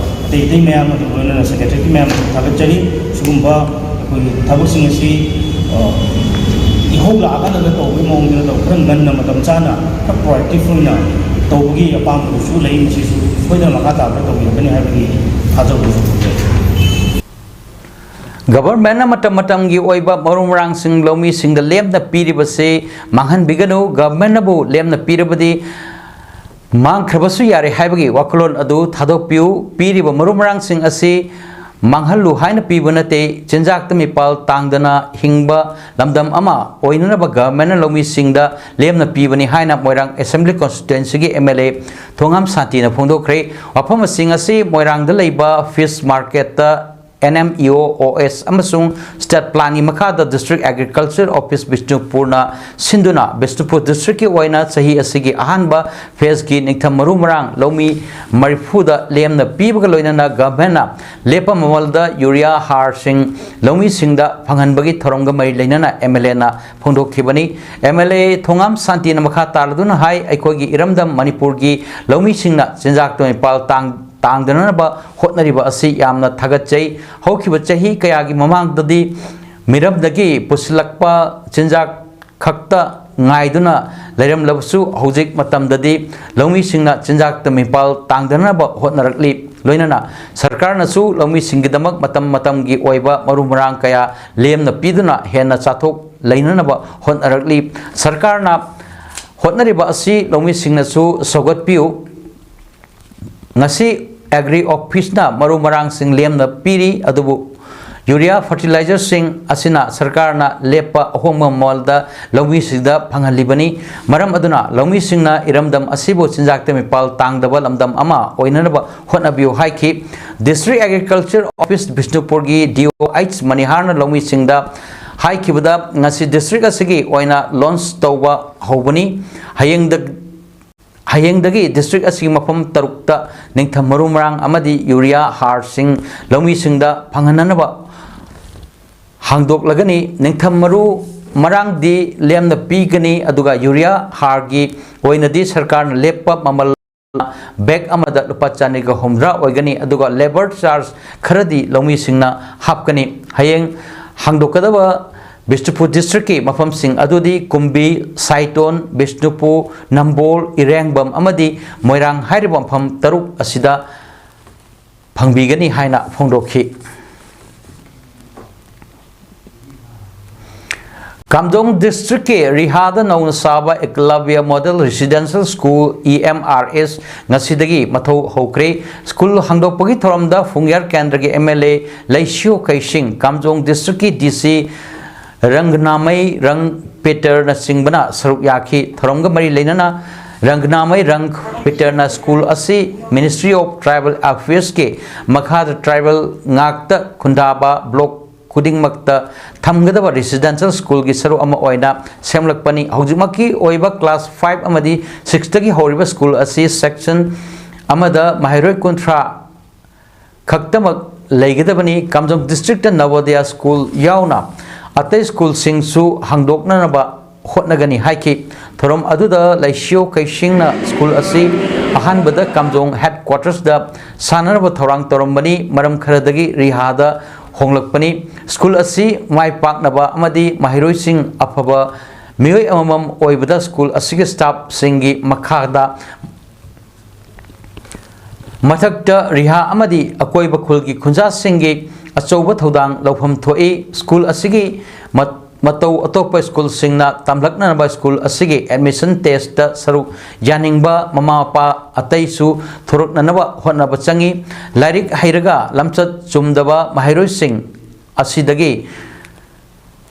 ꯑꯇꯩ ꯑꯇꯩ ꯃꯌꯥꯝ, ꯑꯗꯨꯒ ꯂꯣꯏꯅꯅ ꯁꯦꯀ꯭ꯔꯦꯇꯔꯤ ꯃꯌꯥꯝ ꯊꯥꯒꯠꯆꯔꯤ꯫ ꯁꯤꯒꯨꯝꯕ ꯑꯩꯈꯣꯏꯒꯤ ꯊꯕꯛꯁꯤꯡ ꯑꯁꯤ, ꯑ, ꯏꯍꯧ ꯂꯥꯛꯑꯀꯥꯟꯗ ꯇꯧꯕꯒꯤ ꯃꯑꯣꯡꯗ ꯅꯠꯇꯕ, ꯈꯔ ꯉꯟꯅ, ꯃꯇꯝ ꯆꯥꯅ, ꯈꯔ ꯄ꯭ꯔꯣꯑꯦꯛꯇꯤꯚ ꯑꯣꯏꯅ ꯇꯧꯕꯒꯤ ꯑꯄꯥꯝꯕꯗꯨꯁꯨ ꯂꯩ꯫ ꯃꯁꯤꯁꯨ ꯁꯣꯏꯗꯅ ꯃꯈꯥ ꯇꯥꯕꯗ ꯇꯧꯕꯤꯔꯛꯀꯅꯤ ꯍꯥꯏꯕꯒꯤ ꯊꯥꯖꯕꯁꯨ ꯊꯝꯖꯩ꯫ ꯒꯚꯔꯟꯃꯦꯟꯠꯅ ꯃꯇꯝ ꯃꯇꯝꯒꯤ ꯑꯣꯏꯕ ꯃꯔꯨ ꯃꯔꯥꯡꯁꯤꯡ ꯂꯧꯃꯤꯁꯤꯡꯗ ꯂꯦꯝꯅ ꯄꯤꯔꯤꯕꯁꯤ ꯃꯥꯡꯍꯟꯕꯤꯒꯅꯨ꯫ ꯒꯚꯔꯟꯃꯦꯟꯠꯅꯕꯨ ꯂꯦꯝꯅ ꯄꯤꯔꯕꯗꯤ ꯃꯥꯡꯈ꯭ꯔꯕꯁꯨ ꯌꯥꯔꯦ ꯍꯥꯏꯕꯒꯤ ꯋꯥꯈꯜꯂꯣꯟ ꯑꯗꯨ ꯊꯥꯗꯣꯛꯄꯤꯌꯨ꯫ ꯄꯤꯔꯤꯕ ꯃꯔꯨ ꯃꯔꯥꯡꯁꯤꯡ ꯑꯁꯤ ꯃꯥꯡꯍꯜꯂꯨ ꯍꯥꯏꯅ ꯄꯤꯕ ꯅꯠꯇꯦ꯫ ꯆꯤꯟꯖꯥꯛꯇ ꯃꯤꯄꯥꯜ ꯇꯥꯡꯗꯅ ꯍꯤꯡꯕ ꯂꯝꯗꯝ ꯑꯃ ꯑꯣꯏꯅꯅꯕ ꯒꯚꯔꯟꯃꯦꯟꯠꯅ ꯂꯧꯃꯤꯁꯤꯡꯗ ꯂꯦꯝꯅ ꯄꯤꯕꯅꯤ ꯍꯥꯏꯅ ꯃꯣꯏꯔꯥꯡ ꯑꯦꯁꯦꯝꯕ꯭ꯂꯤ ꯀꯣꯟꯁꯇꯤꯇ꯭ꯋꯦꯟꯁꯤꯒꯤ ꯑꯦꯝ ꯑꯦꯜ ꯑꯦ ꯊꯣꯉꯥꯝ ꯁꯥꯟꯇꯤꯅ ꯐꯣꯡꯗꯣꯛꯈ꯭ꯔꯦ꯫ ꯋꯥꯐꯝꯁꯤꯡ ꯑꯁꯤ ꯃꯣꯏꯔꯥꯡꯗ ꯂꯩꯕ ꯐꯤꯁ ꯃꯥꯔꯀꯦꯠꯇ ꯑꯦꯟ ꯑꯦꯝ ꯏ ꯑꯣ ꯑꯣ ꯑꯦꯁ ꯑꯃꯁꯨꯡ ꯁ꯭ꯇꯦꯠ ꯄ꯭ꯂꯥꯟꯒꯤ ꯃꯈꯥꯗ ꯗꯤꯁꯇ꯭ꯔꯤꯛ ꯑꯦꯒ꯭ꯔꯤꯀꯜꯆꯔ ꯑꯣꯐꯤꯁ ꯕꯤꯁꯅꯨꯄꯨꯔꯅ ꯁꯤꯟꯗꯨꯅ ꯕꯤꯁꯅꯨꯄꯨꯔ ꯗꯤꯁꯇ꯭ꯔꯤꯛꯀꯤ ꯑꯣꯏꯅ ꯆꯍꯤ ꯑꯁꯤꯒꯤ ꯑꯍꯥꯟꯕ ꯐꯦꯖꯀꯤ ꯅꯤꯡꯊꯝ ꯃꯔꯨ ꯃꯔꯥꯡ ꯂꯧꯃꯤ ꯃꯔꯤꯐꯨꯗ ꯂꯦꯝꯅ ꯄꯤꯕꯒ ꯂꯣꯏꯅꯅ ꯒꯚꯔꯟꯃꯦꯟꯠꯅ ꯂꯦꯞꯄ ꯃꯃꯜꯗ ꯌꯨꯔꯤꯌꯥ ꯍꯥꯔꯁꯤꯡ ꯂꯧꯃꯤꯁꯤꯡꯗ ꯐꯪꯍꯟꯕꯒꯤ ꯊꯧꯔꯝꯒ ꯃꯔꯤ ꯂꯩꯅꯅ ꯑꯦꯝ ꯑꯦꯜ ꯑꯦꯅ ꯐꯣꯡꯗꯣꯛꯈꯤꯕꯅꯤ꯫ ꯑꯦꯝ ꯑꯦꯜ ꯑꯦ ꯊꯣꯉꯥꯝ ꯁꯥꯟꯇꯤꯅ ꯃꯈꯥ ꯇꯥꯔꯗꯨꯅ ꯍꯥꯏ, ꯑꯩꯈꯣꯏꯒꯤ ꯏꯔꯝꯗꯝ ꯃꯅꯤꯄꯨꯔꯒꯤ ꯂꯧꯃꯤꯁꯤꯡꯅ ꯆꯤꯟꯖꯥꯛꯇ ꯃꯤꯄꯥꯜ ꯇꯥꯡ-, ꯇꯥꯡꯗꯅꯅꯕ ꯍꯣꯠꯅꯔꯤꯕ ꯑꯁꯤ ꯌꯥꯝꯅ ꯊꯥꯒꯠꯆꯩ꯫ ꯍꯧꯈꯤꯕ ꯆꯍꯤ ꯀꯌꯥꯒꯤ ꯃꯃꯥꯡꯗꯗꯤ ꯃꯤꯔꯝꯗꯒꯤ ꯄꯨꯁꯤꯜꯂꯛꯄ ꯆꯤꯟꯖꯥꯛ ꯈꯛꯇ ꯉꯥꯏꯗꯨꯅ ꯂꯩꯔꯝꯂꯕꯁꯨ, ꯍꯧꯖꯤꯛ ꯃꯇꯝꯗꯗꯤ ꯂꯧꯃꯤꯁꯤꯡꯅ ꯆꯤꯟꯖꯥꯛꯇ ꯃꯤꯄꯥꯜ ꯇꯥꯡꯗꯅꯕ ꯍꯣꯠꯅꯔꯛꯂꯤ꯫ ꯂꯣꯏꯅꯅ ꯁꯔꯀꯥꯔꯅꯁꯨ ꯂꯧꯃꯤꯁꯤꯡꯒꯤꯗꯃꯛ ꯃꯇꯝ ꯃꯇꯝꯒꯤ ꯑꯣꯏꯕ ꯃꯔꯨ ꯃꯔꯥꯡ ꯀꯌꯥ ꯂꯦꯝꯅ ꯄꯤꯗꯨꯅ ꯍꯦꯟꯅ ꯆꯥꯊꯣꯛ ꯂꯩꯅꯅꯕ ꯍꯣꯠꯅꯔꯛꯂꯤ꯫ ꯁꯔꯀꯥꯔꯅ ꯍꯣꯠꯅꯔꯤꯕ ꯑꯁꯤ ꯂꯧꯃꯤꯁꯤꯡꯅꯁꯨ ꯁꯧꯒꯠꯄꯤꯌꯨ꯫ ꯉꯁꯤ ꯑꯦꯒ꯭ꯔꯤ ꯑꯣꯐꯤꯁꯅ ꯃꯔꯨ ꯃꯔꯥꯡꯁꯤꯡ ꯂꯦꯝꯅ ꯄꯤꯔꯤ, ꯑꯗꯨꯕꯨ ꯌꯨꯔꯤꯌꯥ ꯐꯔꯇꯤꯂꯥꯏꯖꯔꯁꯤꯡ ꯑꯁꯤꯅ ꯁꯔꯀꯥꯔꯅ ꯂꯦꯞꯄ ꯑꯍꯣꯡꯕ ꯃꯃꯜꯗ ꯂꯧꯃꯤꯁꯤꯡꯗ ꯐꯪꯍꯜꯂꯤꯕꯅꯤ꯫ ꯃꯔꯝ ꯑꯗꯨꯅ ꯂꯧꯃꯤꯁꯤꯡꯅ ꯏꯔꯝꯗꯝ ꯑꯁꯤꯕꯨ ꯆꯤꯟꯖꯥꯛꯇ ꯃꯤꯄꯥꯜ ꯇꯥꯡꯗꯕ ꯂꯝꯗꯝ ꯑꯃ ꯑꯣꯏꯅꯅꯕ ꯍꯣꯠꯅꯕꯤꯌꯨ ꯍꯥꯏꯈꯤ꯫ ꯗꯤꯁꯇ꯭ꯔꯤꯛ ꯑꯦꯒ꯭ꯔꯤꯀꯜꯆꯔ ꯑꯣꯐꯤꯁ ꯕꯤꯁꯅꯨꯄꯨꯔꯒꯤ ꯗꯤ ꯑꯣ ꯑꯩꯆ ꯃꯅꯤꯍꯥꯔꯅ ꯂꯧꯃꯤꯁꯤꯡꯗ ꯍꯥꯏꯈꯤꯕꯗ, ꯉꯁꯤ ꯗꯤꯁꯇ꯭ꯔꯤꯛ ꯑꯁꯤꯒꯤ ꯑꯣꯏꯅ ꯂꯣꯟꯆ ꯇꯧꯕ ꯍꯧꯕꯅꯤ꯫ ꯍꯌꯦꯡꯗ-, ꯍꯌꯦꯡꯗꯒꯤ ꯗꯤꯁꯇ꯭ꯔꯤꯛ ꯑꯁꯤꯒꯤ ꯃꯐꯝ ꯇꯔꯨꯛꯇ ꯅꯤꯡꯊꯝ ꯃꯔꯨ ꯃꯔꯥꯡ ꯑꯃꯗꯤ ꯌꯨꯔꯤꯌꯥ ꯍꯥꯔꯁꯤꯡ ꯂꯧꯃꯤꯁꯤꯡꯗ ꯐꯪꯍꯟꯅꯅꯕ ꯍꯥꯡꯗꯣꯛꯂꯒꯅꯤ꯫ ꯅꯤꯡꯊꯝ ꯃꯔꯨ ꯃꯔꯥꯡꯗꯤ ꯂꯦꯝꯅ ꯄꯤꯒꯅꯤ, ꯑꯗꯨꯒ ꯌꯨꯔꯤꯌꯥ ꯍꯥꯔꯒꯤ ꯑꯣꯏꯅꯗꯤ ꯁꯔꯀꯥꯔꯅ ꯂꯦꯞꯄ ꯃꯃꯜ ꯕꯦꯒ ꯑꯃꯗ ꯂꯨꯄꯥ ꯆꯅꯤꯒ ꯍꯨꯝꯗ꯭ꯔꯥ ꯑꯣꯏꯒꯅꯤ, ꯑꯗꯨꯒ ꯂꯦꯕꯔ ꯆꯥꯔꯖ ꯈꯔꯗꯤ ꯂꯧꯃꯤꯁꯤꯡꯅ ꯍꯥꯞꯀꯅꯤ꯫ ꯍꯌꯦꯡ ꯍꯥꯡꯗꯣꯛꯀꯗꯕ ꯕꯤꯁꯅꯨꯄꯨꯔ ꯗꯤꯁꯇ꯭ꯔꯤꯛꯀꯤ ꯃꯐꯝꯁꯤꯡ ꯑꯗꯨꯗꯤ ꯀꯨꯝꯕꯤ, ꯁꯥꯏꯇꯣꯟ, ꯕꯤꯁꯅꯨꯄꯨꯔ, ꯅꯝꯕꯣꯜ, ꯏꯔꯦꯡꯕꯝ ꯑꯃꯗꯤ ꯃꯣꯏꯔꯥꯡ ꯍꯥꯏꯔꯤꯕ ꯃꯐꯝ ꯇꯔꯨꯛ ꯑꯁꯤꯗ ꯐꯪꯕꯤꯒꯅꯤ ꯍꯥꯏꯅ ꯐꯣꯡꯗꯣꯛꯈꯤ꯫ ꯀꯥꯝꯖꯣꯡ ꯗꯤꯁꯇ꯭ꯔꯤꯛꯀꯤ ꯔꯤꯍꯥꯗ ꯅꯧꯅ ꯁꯥꯕ Eklavya model residential school, E M R S, ꯉꯁꯤꯗꯒꯤ ꯃꯊꯧ ꯍꯧꯈ꯭ꯔꯦ꯫ ꯁ꯭ꯀꯨꯜ ꯍꯥꯡꯗꯣꯛꯄꯒꯤ ꯊꯧꯔꯝꯗ ꯐꯨꯡꯌꯥꯔ ꯀꯦꯟꯗ꯭ꯔꯒꯤ ꯑꯦꯝ ꯑꯦꯜ ꯑꯦ ꯂꯩꯁꯤꯌꯣ ꯀꯩꯁꯤꯡ, ꯀꯥꯝꯖꯣꯡ ꯗꯤꯁꯇ꯭ꯔꯤꯛꯀꯤ ꯗꯤ ꯁꯤ ꯔꯪꯒꯅꯥꯃꯩ ꯔꯪ ꯄꯤꯇꯔꯅꯆꯤꯡꯕꯅ ꯁꯔꯨꯛ ꯌꯥꯈꯤ꯫ ꯊꯧꯔꯝꯒ ꯃꯔꯤ ꯂꯩꯅꯅ ꯔꯪꯒꯅꯥꯃꯩ ꯔꯪ ꯄꯤꯇꯔꯅ ꯁ꯭ꯀꯨꯜ ꯑꯁꯤ Ministry of Tribal Affairsꯀꯤ ꯃꯈꯥꯗ ꯇ꯭ꯔꯥꯏꯕꯦꯜ ꯉꯥꯛꯇ ꯈꯨꯟꯗꯥꯕ ꯕ꯭ꯂꯣꯛ ꯈꯨꯗꯤꯡꯃꯛꯇ ꯊꯝꯒꯗꯕ ꯔꯦꯁꯤꯗꯦꯟꯁꯤꯌꯦꯜ ꯁ꯭ꯀꯨꯜꯒꯤ ꯁꯔꯨꯛ ꯑꯃ ꯑꯣꯏꯅ ꯁꯦꯝꯂꯛꯄꯅꯤ꯫ ꯍꯧꯖꯤꯛꯃꯛꯀꯤ ꯑꯣꯏꯕ ꯀ꯭ꯂꯥꯁ ꯐꯥꯏꯚ ꯑꯃꯗꯤ ꯁꯤꯛꯁꯇꯒꯤ ꯍꯧꯔꯤꯕ ꯁ꯭ꯀꯨꯜ ꯑꯁꯤ ꯁꯦꯛꯁꯟ ꯑꯃꯗ ꯃꯍꯩꯔꯣꯏ ꯀꯨꯟꯊ꯭ꯔꯥ ꯈꯛꯇꯃꯛ ꯂꯩꯒꯗꯕꯅꯤ꯫ ꯀꯥꯝꯖꯣꯡ ꯗꯤꯁꯇ꯭ꯔꯤꯛꯇ ꯅꯕꯣꯗꯌꯥ ꯁ꯭ꯀꯨꯜ ꯌꯥꯎꯅ ꯑꯇꯩ ꯁ꯭ꯀꯨꯜꯁꯤꯡꯁꯨ ꯍꯥꯡꯗꯣꯛꯅꯅꯕ ꯍꯣꯠꯅꯒꯅꯤ ꯍꯥꯏꯈꯤ꯫ ꯊꯧꯔꯝ ꯑꯗꯨꯗ ꯂꯩꯁꯤꯌꯣ ꯀꯩꯁꯤꯡꯅ ꯁ꯭ꯀꯨꯜ ꯑꯁꯤ ꯑꯍꯥꯟꯕꯗ ꯀꯥꯝꯖꯣꯡ ꯍꯦꯗꯀ꯭ꯋꯥꯇꯔꯁꯇ ꯁꯥꯟꯅꯅꯕ ꯊꯧꯔꯥꯡ ꯇꯧꯔꯝꯕꯅꯤ꯫ ꯃꯔꯝ ꯈꯔꯗꯒꯤ ꯔꯤꯍꯥꯗ ꯍꯣꯡꯂꯛꯄꯅꯤ꯫ ꯁ꯭ꯀꯨꯜ ꯑꯁꯤ ꯃꯥꯏ ꯄꯥꯛꯅꯕ ꯑꯃꯗꯤ ꯃꯍꯩꯔꯣꯏꯁꯤꯡ ꯑꯐꯕ ꯃꯤꯑꯣꯏ ꯑꯃꯃꯝ ꯑꯣꯏꯕꯗ ꯁ꯭ꯀꯨꯜ ꯑꯁꯤꯒꯤ ꯁ꯭ꯇꯥꯐꯁꯤꯡꯒꯤ ꯃꯈꯥꯗ ꯃꯊꯛꯇ ꯔꯤꯍꯥ ꯑꯃꯗꯤ ꯑꯀꯣꯏꯕ ꯈꯨꯜꯒꯤ ꯈꯨꯟꯖꯥꯁꯤꯡꯒꯤ ꯑꯆꯧꯕ ꯊꯧꯗꯥꯡ ꯂꯧꯐꯝ ꯊꯣꯛꯏ꯫ ꯁ꯭ꯀꯨꯜ ꯑꯁꯤꯒꯤ ꯃ-, ꯃꯇꯧ ꯑꯇꯣꯞꯄ ꯁ꯭ꯀꯨꯜꯁꯤꯡꯅ ꯇꯝꯂꯛꯅꯅꯕ ꯁ꯭ꯀꯨꯜ ꯑꯁꯤꯒꯤ ꯑꯦꯗꯃꯤꯁꯟ ꯇꯦꯁꯇ ꯁꯔꯨꯛ ꯌꯥꯅꯤꯡꯕ ꯃꯃꯥ ꯃꯄꯥ ꯑꯇꯩꯁꯨ ꯊꯣꯔꯛꯅꯅꯕ ꯍꯣꯠꯅꯕ ꯆꯪꯏ꯫ ꯂꯥꯏꯔꯤꯛ ꯍꯩꯔꯒ ꯂꯝꯆꯠ ꯆꯨꯝꯗꯕ ꯃꯍꯩꯔꯣꯏꯁꯤꯡ ꯑꯁꯤꯗꯒꯤ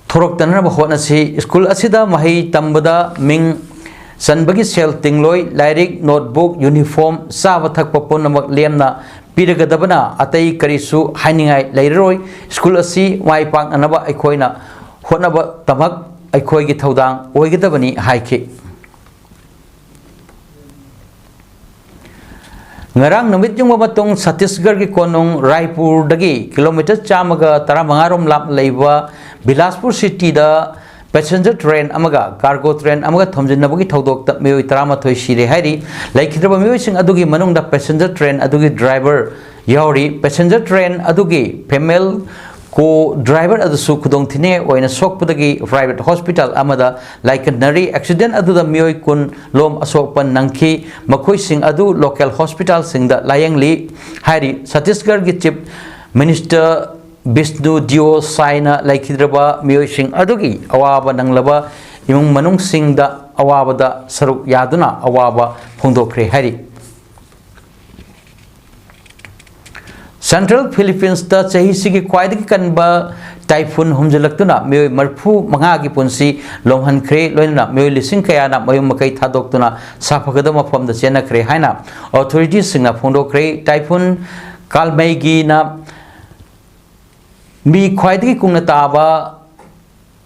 ꯊꯣꯔꯛꯇꯅꯕ ꯍꯣꯠꯅꯁꯤ꯫ ꯁ꯭ꯀꯨꯜ ꯑꯁꯤꯗ ꯃꯍꯩ ꯇꯝꯕꯗ ꯃꯤꯡ ꯆꯟꯕꯒꯤ ꯁꯦꯜ ꯇꯤꯡꯂꯣꯏ꯫ ꯂꯥꯏꯔꯤꯛ, ꯅꯣꯠꯕꯨꯛ, ꯌꯨꯅꯤꯐꯣꯔꯝ, ꯆꯥꯕ ꯊꯛꯄ ꯄꯨꯝꯅꯃꯛ ꯂꯦꯝꯅ ꯄꯤꯔꯒꯗꯕꯅ ꯑꯇꯩ ꯀꯔꯤꯁꯨ ꯍꯥꯏꯅꯤꯡꯉꯥꯏ ꯂꯩꯔꯔꯣꯏ꯫ ꯁ꯭ꯀꯨꯜ ꯑꯁꯤ ꯃꯥꯏ ꯄꯥꯛꯅꯅꯕ ꯑꯩꯈꯣꯏꯅ ꯍꯣꯠꯅꯕꯇꯃꯛ ꯑꯩꯈꯣꯏꯒꯤ ꯊꯧꯗꯥꯡ ꯑꯣꯏꯒꯗꯕꯅꯤ ꯍꯥꯏꯈꯤ꯫ ꯉꯔꯥꯡ ꯅꯨꯃꯤꯠ ꯌꯨꯡꯕ ꯃꯇꯨꯡ ꯁꯠꯇꯤꯁꯒꯔꯒꯤ ꯀꯣꯅꯨꯡ ꯔꯥꯏꯄꯨꯔꯗꯒꯤ ꯀꯤꯂꯣꯃꯤꯇꯔ ꯆꯥꯝꯃꯒ ꯇꯔꯥꯃꯉꯥ ꯔꯣꯝ ꯂꯥꯞꯅ ꯂꯩꯕ ꯕꯤꯂꯥꯁꯄꯨꯔ ꯁꯤꯇꯤꯗ passenger train ꯑꯃꯒ cargo train ꯑꯃꯒ ꯊꯣꯝꯖꯤꯟꯅꯕꯒꯤ ꯊꯧꯗꯣꯛꯇ ꯃꯤꯑꯣꯏ ꯇꯔꯥꯃꯥꯊꯣꯏ ꯁꯤꯔꯦ ꯍꯥꯏꯔꯤ꯫ ꯂꯩꯈꯤꯗ꯭ꯔꯕ ꯃꯤꯑꯣꯏꯁꯤꯡ ꯑꯗꯨꯒꯤ ꯃꯅꯨꯡꯗ passenger train ꯑꯗꯨꯒꯤ driver ꯌꯥꯎꯔꯤ꯫ Passenger train ꯑꯗꯨꯒꯤ female co-driver ꯑꯗꯨꯁꯨ ꯈꯨꯗꯣꯡꯊꯤꯅꯤꯡꯉꯥꯏ ꯑꯣꯏꯅ ꯁꯣꯛꯄꯗꯒꯤ private hospital ꯑꯃꯗ ꯂꯥꯏꯀꯠꯅꯔꯤ꯫ Accident ꯑꯗꯨꯗ ꯃꯤꯑꯣꯏ ꯀꯨꯟ ꯂꯣꯝ ꯑꯁꯣꯛꯄ ꯅꯪꯈꯤ꯫ ꯃꯈꯣꯏꯁꯤꯡ ꯑꯗꯨ local hospitalꯁꯤꯡꯗ ꯂꯥꯌꯦꯡꯂꯤ ꯍꯥꯏꯔꯤ꯫ ꯆꯇꯤꯁꯒꯔꯒꯤ Chief Minister ꯕꯤꯁꯅꯨ ꯗꯤꯑꯣ ꯁꯥꯏꯅ ꯂꯩꯈꯤꯗ꯭ꯔꯕ ꯃꯤꯑꯣꯏꯁꯤꯡ ꯑꯗꯨꯒꯤ ꯑꯋꯥꯕ ꯅꯪꯂꯕ ꯏꯃꯨꯡ ꯃꯅꯨꯡꯁꯤꯡꯗ ꯑꯋꯥꯕꯗ ꯁꯔꯨꯛ ꯌꯥꯗꯨꯅ ꯑꯋꯥꯕ ꯐꯣꯡꯗꯣꯛꯈ꯭ꯔꯦ ꯍꯥꯏꯔꯤ꯫ Central Philippines ꯇ ꯆꯍꯤꯁꯤꯒꯤ ꯈ꯭ꯋꯥꯏꯗꯒꯤ ꯀꯟꯕ typhoon ꯍꯨꯝꯖꯤꯜꯂꯛꯇꯨꯅ ꯃꯤꯑꯣꯏ ꯃꯔꯤꯐꯨ ꯃꯉꯥꯒꯤ ꯄꯨꯟꯁꯤ ꯂꯣꯝꯍꯟꯈ꯭ꯔꯦ, ꯂꯣꯏꯅꯅ ꯃꯤꯑꯣꯏ ꯂꯤꯁꯤꯡ ꯀꯌꯥꯅ ꯃꯌꯨꯝ ꯃꯀꯩ ꯊꯥꯗꯣꯛꯇꯨꯅ ꯁꯥꯐꯒꯗꯕ ꯃꯐꯝꯗ ꯆꯦꯟꯅꯈ꯭ꯔꯦ ꯍꯥꯏꯅ authorityꯁꯤꯡꯅ ꯐꯣꯡꯗꯣꯛꯈ꯭ꯔꯦ꯫ Typhoon ꯀꯥꯜꯃꯩꯒꯤꯅ ꯃꯤ ꯈ꯭ꯋꯥꯏꯗꯒꯤ ꯀꯨꯡꯅ ꯇꯥꯕ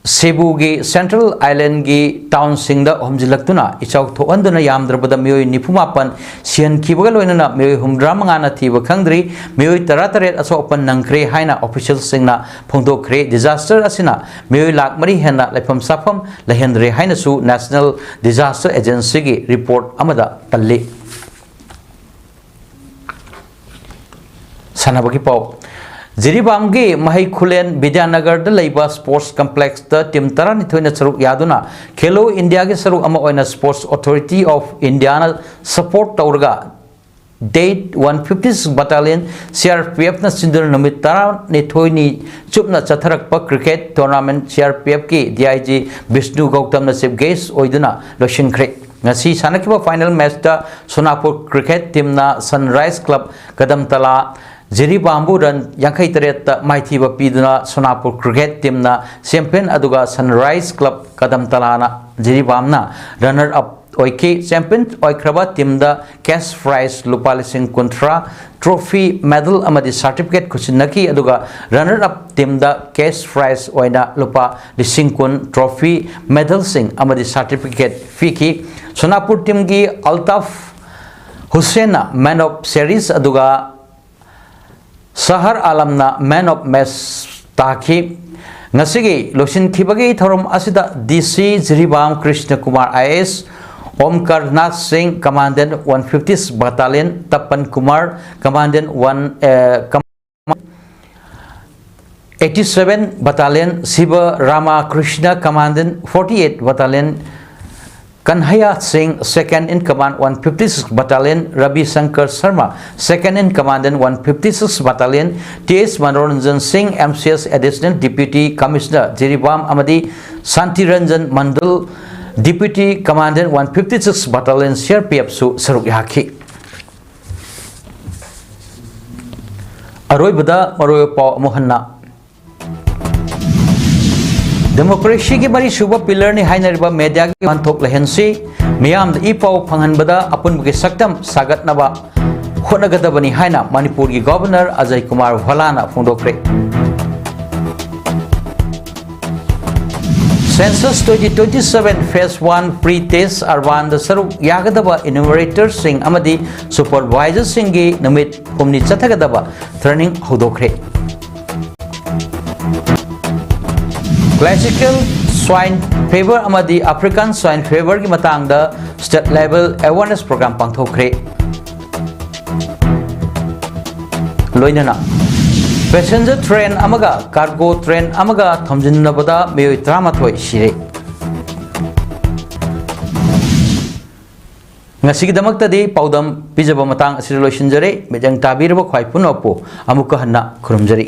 ꯁꯦꯕꯨꯒꯤ Central Islandꯒꯤ townꯁꯤꯡꯗ ꯍꯨꯝꯖꯤꯜꯂꯛꯇꯨꯅ ꯏꯆꯥꯎ ꯊꯣꯛꯍꯟꯗꯨꯅ ꯌꯥꯝꯗ꯭ꯔꯕꯗ ꯃꯤꯑꯣꯏ ꯅꯤꯐꯨ ꯃꯥꯄꯟ ꯁꯤꯍꯟꯈꯤꯕꯒ ꯂꯣꯏꯅꯅ ꯃꯤꯑꯣꯏ ꯍꯨꯝꯗ꯭ꯔꯥ ꯃꯉꯥꯅ ꯊꯤꯕ ꯈꯪꯗ꯭ꯔꯤ꯫ ꯃꯤꯑꯣꯏ ꯇꯔꯥꯇꯔꯦꯠ ꯑꯁꯣꯛ ꯑꯄꯟ ꯅꯪꯈ꯭ꯔꯦ ꯍꯥꯏꯅ officialꯁꯤꯡꯅ ꯐꯣꯡꯗꯣꯛꯈ꯭ꯔꯦ꯫ Disaster ꯑꯁꯤꯅ ꯃꯤꯑꯣꯏ ꯂꯥꯈ ꯃꯔꯤ ꯍꯦꯟꯅ ꯂꯩꯐꯝ ꯆꯥꯐꯝ ꯂꯩꯍꯟꯗ꯭ꯔꯦ ꯍꯥꯏꯅꯁꯨ National Disaster Agencyꯒꯤ report ꯑꯃꯗ ꯄꯜꯂꯤ꯫ ꯁꯥꯟꯅꯕꯒꯤ ꯄꯥꯎ꯫ ꯖꯤꯔꯤꯕꯥꯝꯒꯤ ꯃꯍꯩ ꯈꯨꯂꯦꯟ ꯕꯤꯗ꯭ꯌꯥꯅꯒꯔꯗ ꯂꯩꯕ sports complexꯇ team ꯇꯔꯥꯅꯤꯊꯣꯏꯅ ꯁꯔꯨꯛ ꯌꯥꯗꯨꯅ Khelo Indiaꯒꯤ ꯁꯔꯨꯛ ꯑꯃ ꯑꯣꯏꯅ Sports Authority of Indiaꯅ support ꯇꯧꯔꯒ Date one fifty-six Battalion CRPFꯅ ꯁꯤꯟꯗꯨꯅ ꯅꯨꯃꯤꯠ ꯇꯔꯥꯅꯤꯊꯣꯏꯅꯤ ꯆꯨꯞꯅ ꯆꯠꯊꯔꯛꯄ cricket tournament CRPFꯀꯤ DIG Bishnu ꯒꯧꯇꯝꯅ chief guest ꯑꯣꯏꯗꯨꯅ ꯂꯣꯏꯁꯤꯟꯈ꯭ꯔꯦ꯫ ꯉꯁꯤ ꯁꯥꯟꯅꯈꯤꯕ final matchꯇ ꯁꯣꯅꯥꯄꯨꯔ cricket teamꯅ Sunrise Club ꯀꯗꯝꯇꯂꯥ ꯖꯤꯔꯤꯕꯥꯝꯕꯨ run ꯌꯥꯡꯈꯩ ꯇꯔꯦꯠꯇ ꯃꯥꯏꯊꯤꯕ ꯄꯤꯗꯨꯅ ꯁꯣꯅꯥꯄꯨꯔ cricket teamꯅ champion ꯑꯗꯨꯒ Sunrise Club ꯀꯗꯝꯇꯂꯥꯅ ꯖꯤꯔꯤꯕꯥꯝꯅ runner up ꯑꯣꯏꯈꯤ꯫ Champion ꯑꯣꯏꯈ꯭ꯔꯕ teamꯗ cash prize ꯂꯨꯄꯥ ꯂꯤꯁꯤꯡ ꯀꯨꯟꯊ꯭ꯔꯥ, trophy, medal ꯑꯃꯗꯤ certificate ꯈꯨꯠꯁꯤꯟꯅꯈꯤ, ꯑꯗꯨꯒ runner up teamꯗ cash prize ꯑꯣꯏꯅ ꯂꯨꯄꯥ ꯂꯤꯁꯤꯡ ꯀꯨꯟ, trophy, medalꯁꯤꯡ ꯑꯃꯗꯤ certificate ꯄꯤꯈꯤ꯫ ꯁꯣꯅꯥꯄꯨꯔ teamꯒꯤ ꯑꯜꯇꯥꯐ ꯍꯨꯁꯦꯟꯅ man of series ꯑꯗꯨꯒ ꯁꯍꯔ ꯑꯥꯂꯝꯅ man of match ꯇꯥꯈꯤ꯫ ꯉꯁꯤꯒꯤ ꯂꯣꯏꯁꯤꯟꯈꯤꯕꯒꯤ ꯊꯧꯔꯝ ꯑꯁꯤꯗ ꯗꯤ ꯁꯤ Jiribam Krishna Kumar I A S, Omkar Nath Singh, commandant one fifty six battalion, Tapan Kumar, commandant one, A, com-, eighty seven battalion, Shiva Rama Krishna, commandant forty eight battalion, Kanhaiya Singh, second in command one fifty-six Battalion, Rabi Shankar Sharma, second in command in one fifty-six Battalion, T S Manoranjan Singh, M C S Additional Deputy Commissioner Jiribam ꯑꯃꯗꯤ Shanti Ranjan Mandal, Deputy Commandant one fifty-six Battalion C R P ꯑꯦꯐꯁꯨ ꯁꯔꯨꯛ ꯌꯥꯈꯤ꯫ ꯑꯔꯣꯏꯕꯗ ꯃꯔꯨꯑꯣꯏꯕ ꯄꯥꯎ ꯑꯃꯨꯛ ꯍꯟꯅ꯫ ꯗꯦꯃꯣꯀ꯭ꯔꯦꯁꯤꯒꯤ ꯃꯔꯤꯁꯨꯕ ꯄꯤꯂꯔꯅꯤ ꯍꯥꯏꯅꯔꯤꯕ ꯃꯦꯗꯤꯌꯥꯒꯤ ꯋꯥꯍꯟꯊꯣꯛ ꯂꯩꯍꯟꯁꯤ, ꯃꯤꯌꯥꯝꯗ ꯏ ꯄꯥꯎ ꯐꯪꯍꯟꯕꯗ ꯑꯄꯨꯟꯕꯒꯤ ꯁꯛꯇꯝ ꯁꯥꯒꯠꯅꯕ ꯍꯣꯠꯅꯒꯗꯕꯅꯤ ꯍꯥꯏꯅ ꯃꯅꯤꯄꯨꯔꯒꯤ ꯒꯣꯚꯔꯅꯔ ꯑꯖꯌ ꯀꯨꯃꯥꯔ ꯚꯂꯥꯅ ꯐꯣꯡꯗꯣꯛꯈ꯭ꯔꯦ꯫ Census twenty twenty-seven Phase one Pre-Test Urbanꯗ ꯁꯔꯨꯛ ꯌꯥꯒꯗꯕ ꯏꯅꯨꯃꯔꯦꯇꯔꯁꯤꯡ ꯑꯃꯗꯤ ꯁꯨꯄꯔꯚꯥꯏꯖꯔꯁꯤꯡꯒꯤ ꯅꯨꯃꯤꯠ ꯍꯨꯝꯅꯤ ꯆꯠꯊꯒꯗꯕ ꯇ꯭ꯔꯦꯅꯤꯡ ꯍꯧꯗꯣꯛꯈ꯭ꯔꯦ꯫ Classical Swine Fever ꯑꯃꯗꯤ African Swine Feverꯒꯤ ꯃꯇꯥꯡꯗ state level awareness program ꯄꯥꯡꯊꯣꯛꯈ꯭ꯔꯦ꯫ ꯂꯣꯏꯅꯅ passenger train ꯑꯃꯒ cargo train ꯑꯃꯒ ꯊꯣꯝꯖꯤꯟꯅꯕꯗ ꯃꯤꯑꯣꯏ ꯇꯔꯥꯃꯥꯊꯣꯏ ꯁꯤꯔꯦ꯫ ꯉꯁꯤꯒꯤꯗꯃꯛꯇꯗꯤ ꯄꯥꯎꯗꯝ ꯄꯤꯖꯕ ꯃꯇꯥꯡ ꯑꯁꯤꯗ ꯂꯣꯏꯁꯤꯟꯖꯔꯦ꯫ ꯃꯤꯠꯌꯦꯡ ꯇꯥꯕꯤꯔꯕ ꯈ꯭ꯋꯥꯏ ꯄꯨꯝꯅꯃꯛꯄꯨ ꯑꯃꯨꯛꯀ ꯍꯟꯅ ꯈꯨꯔꯨꯝꯖꯔꯤ꯫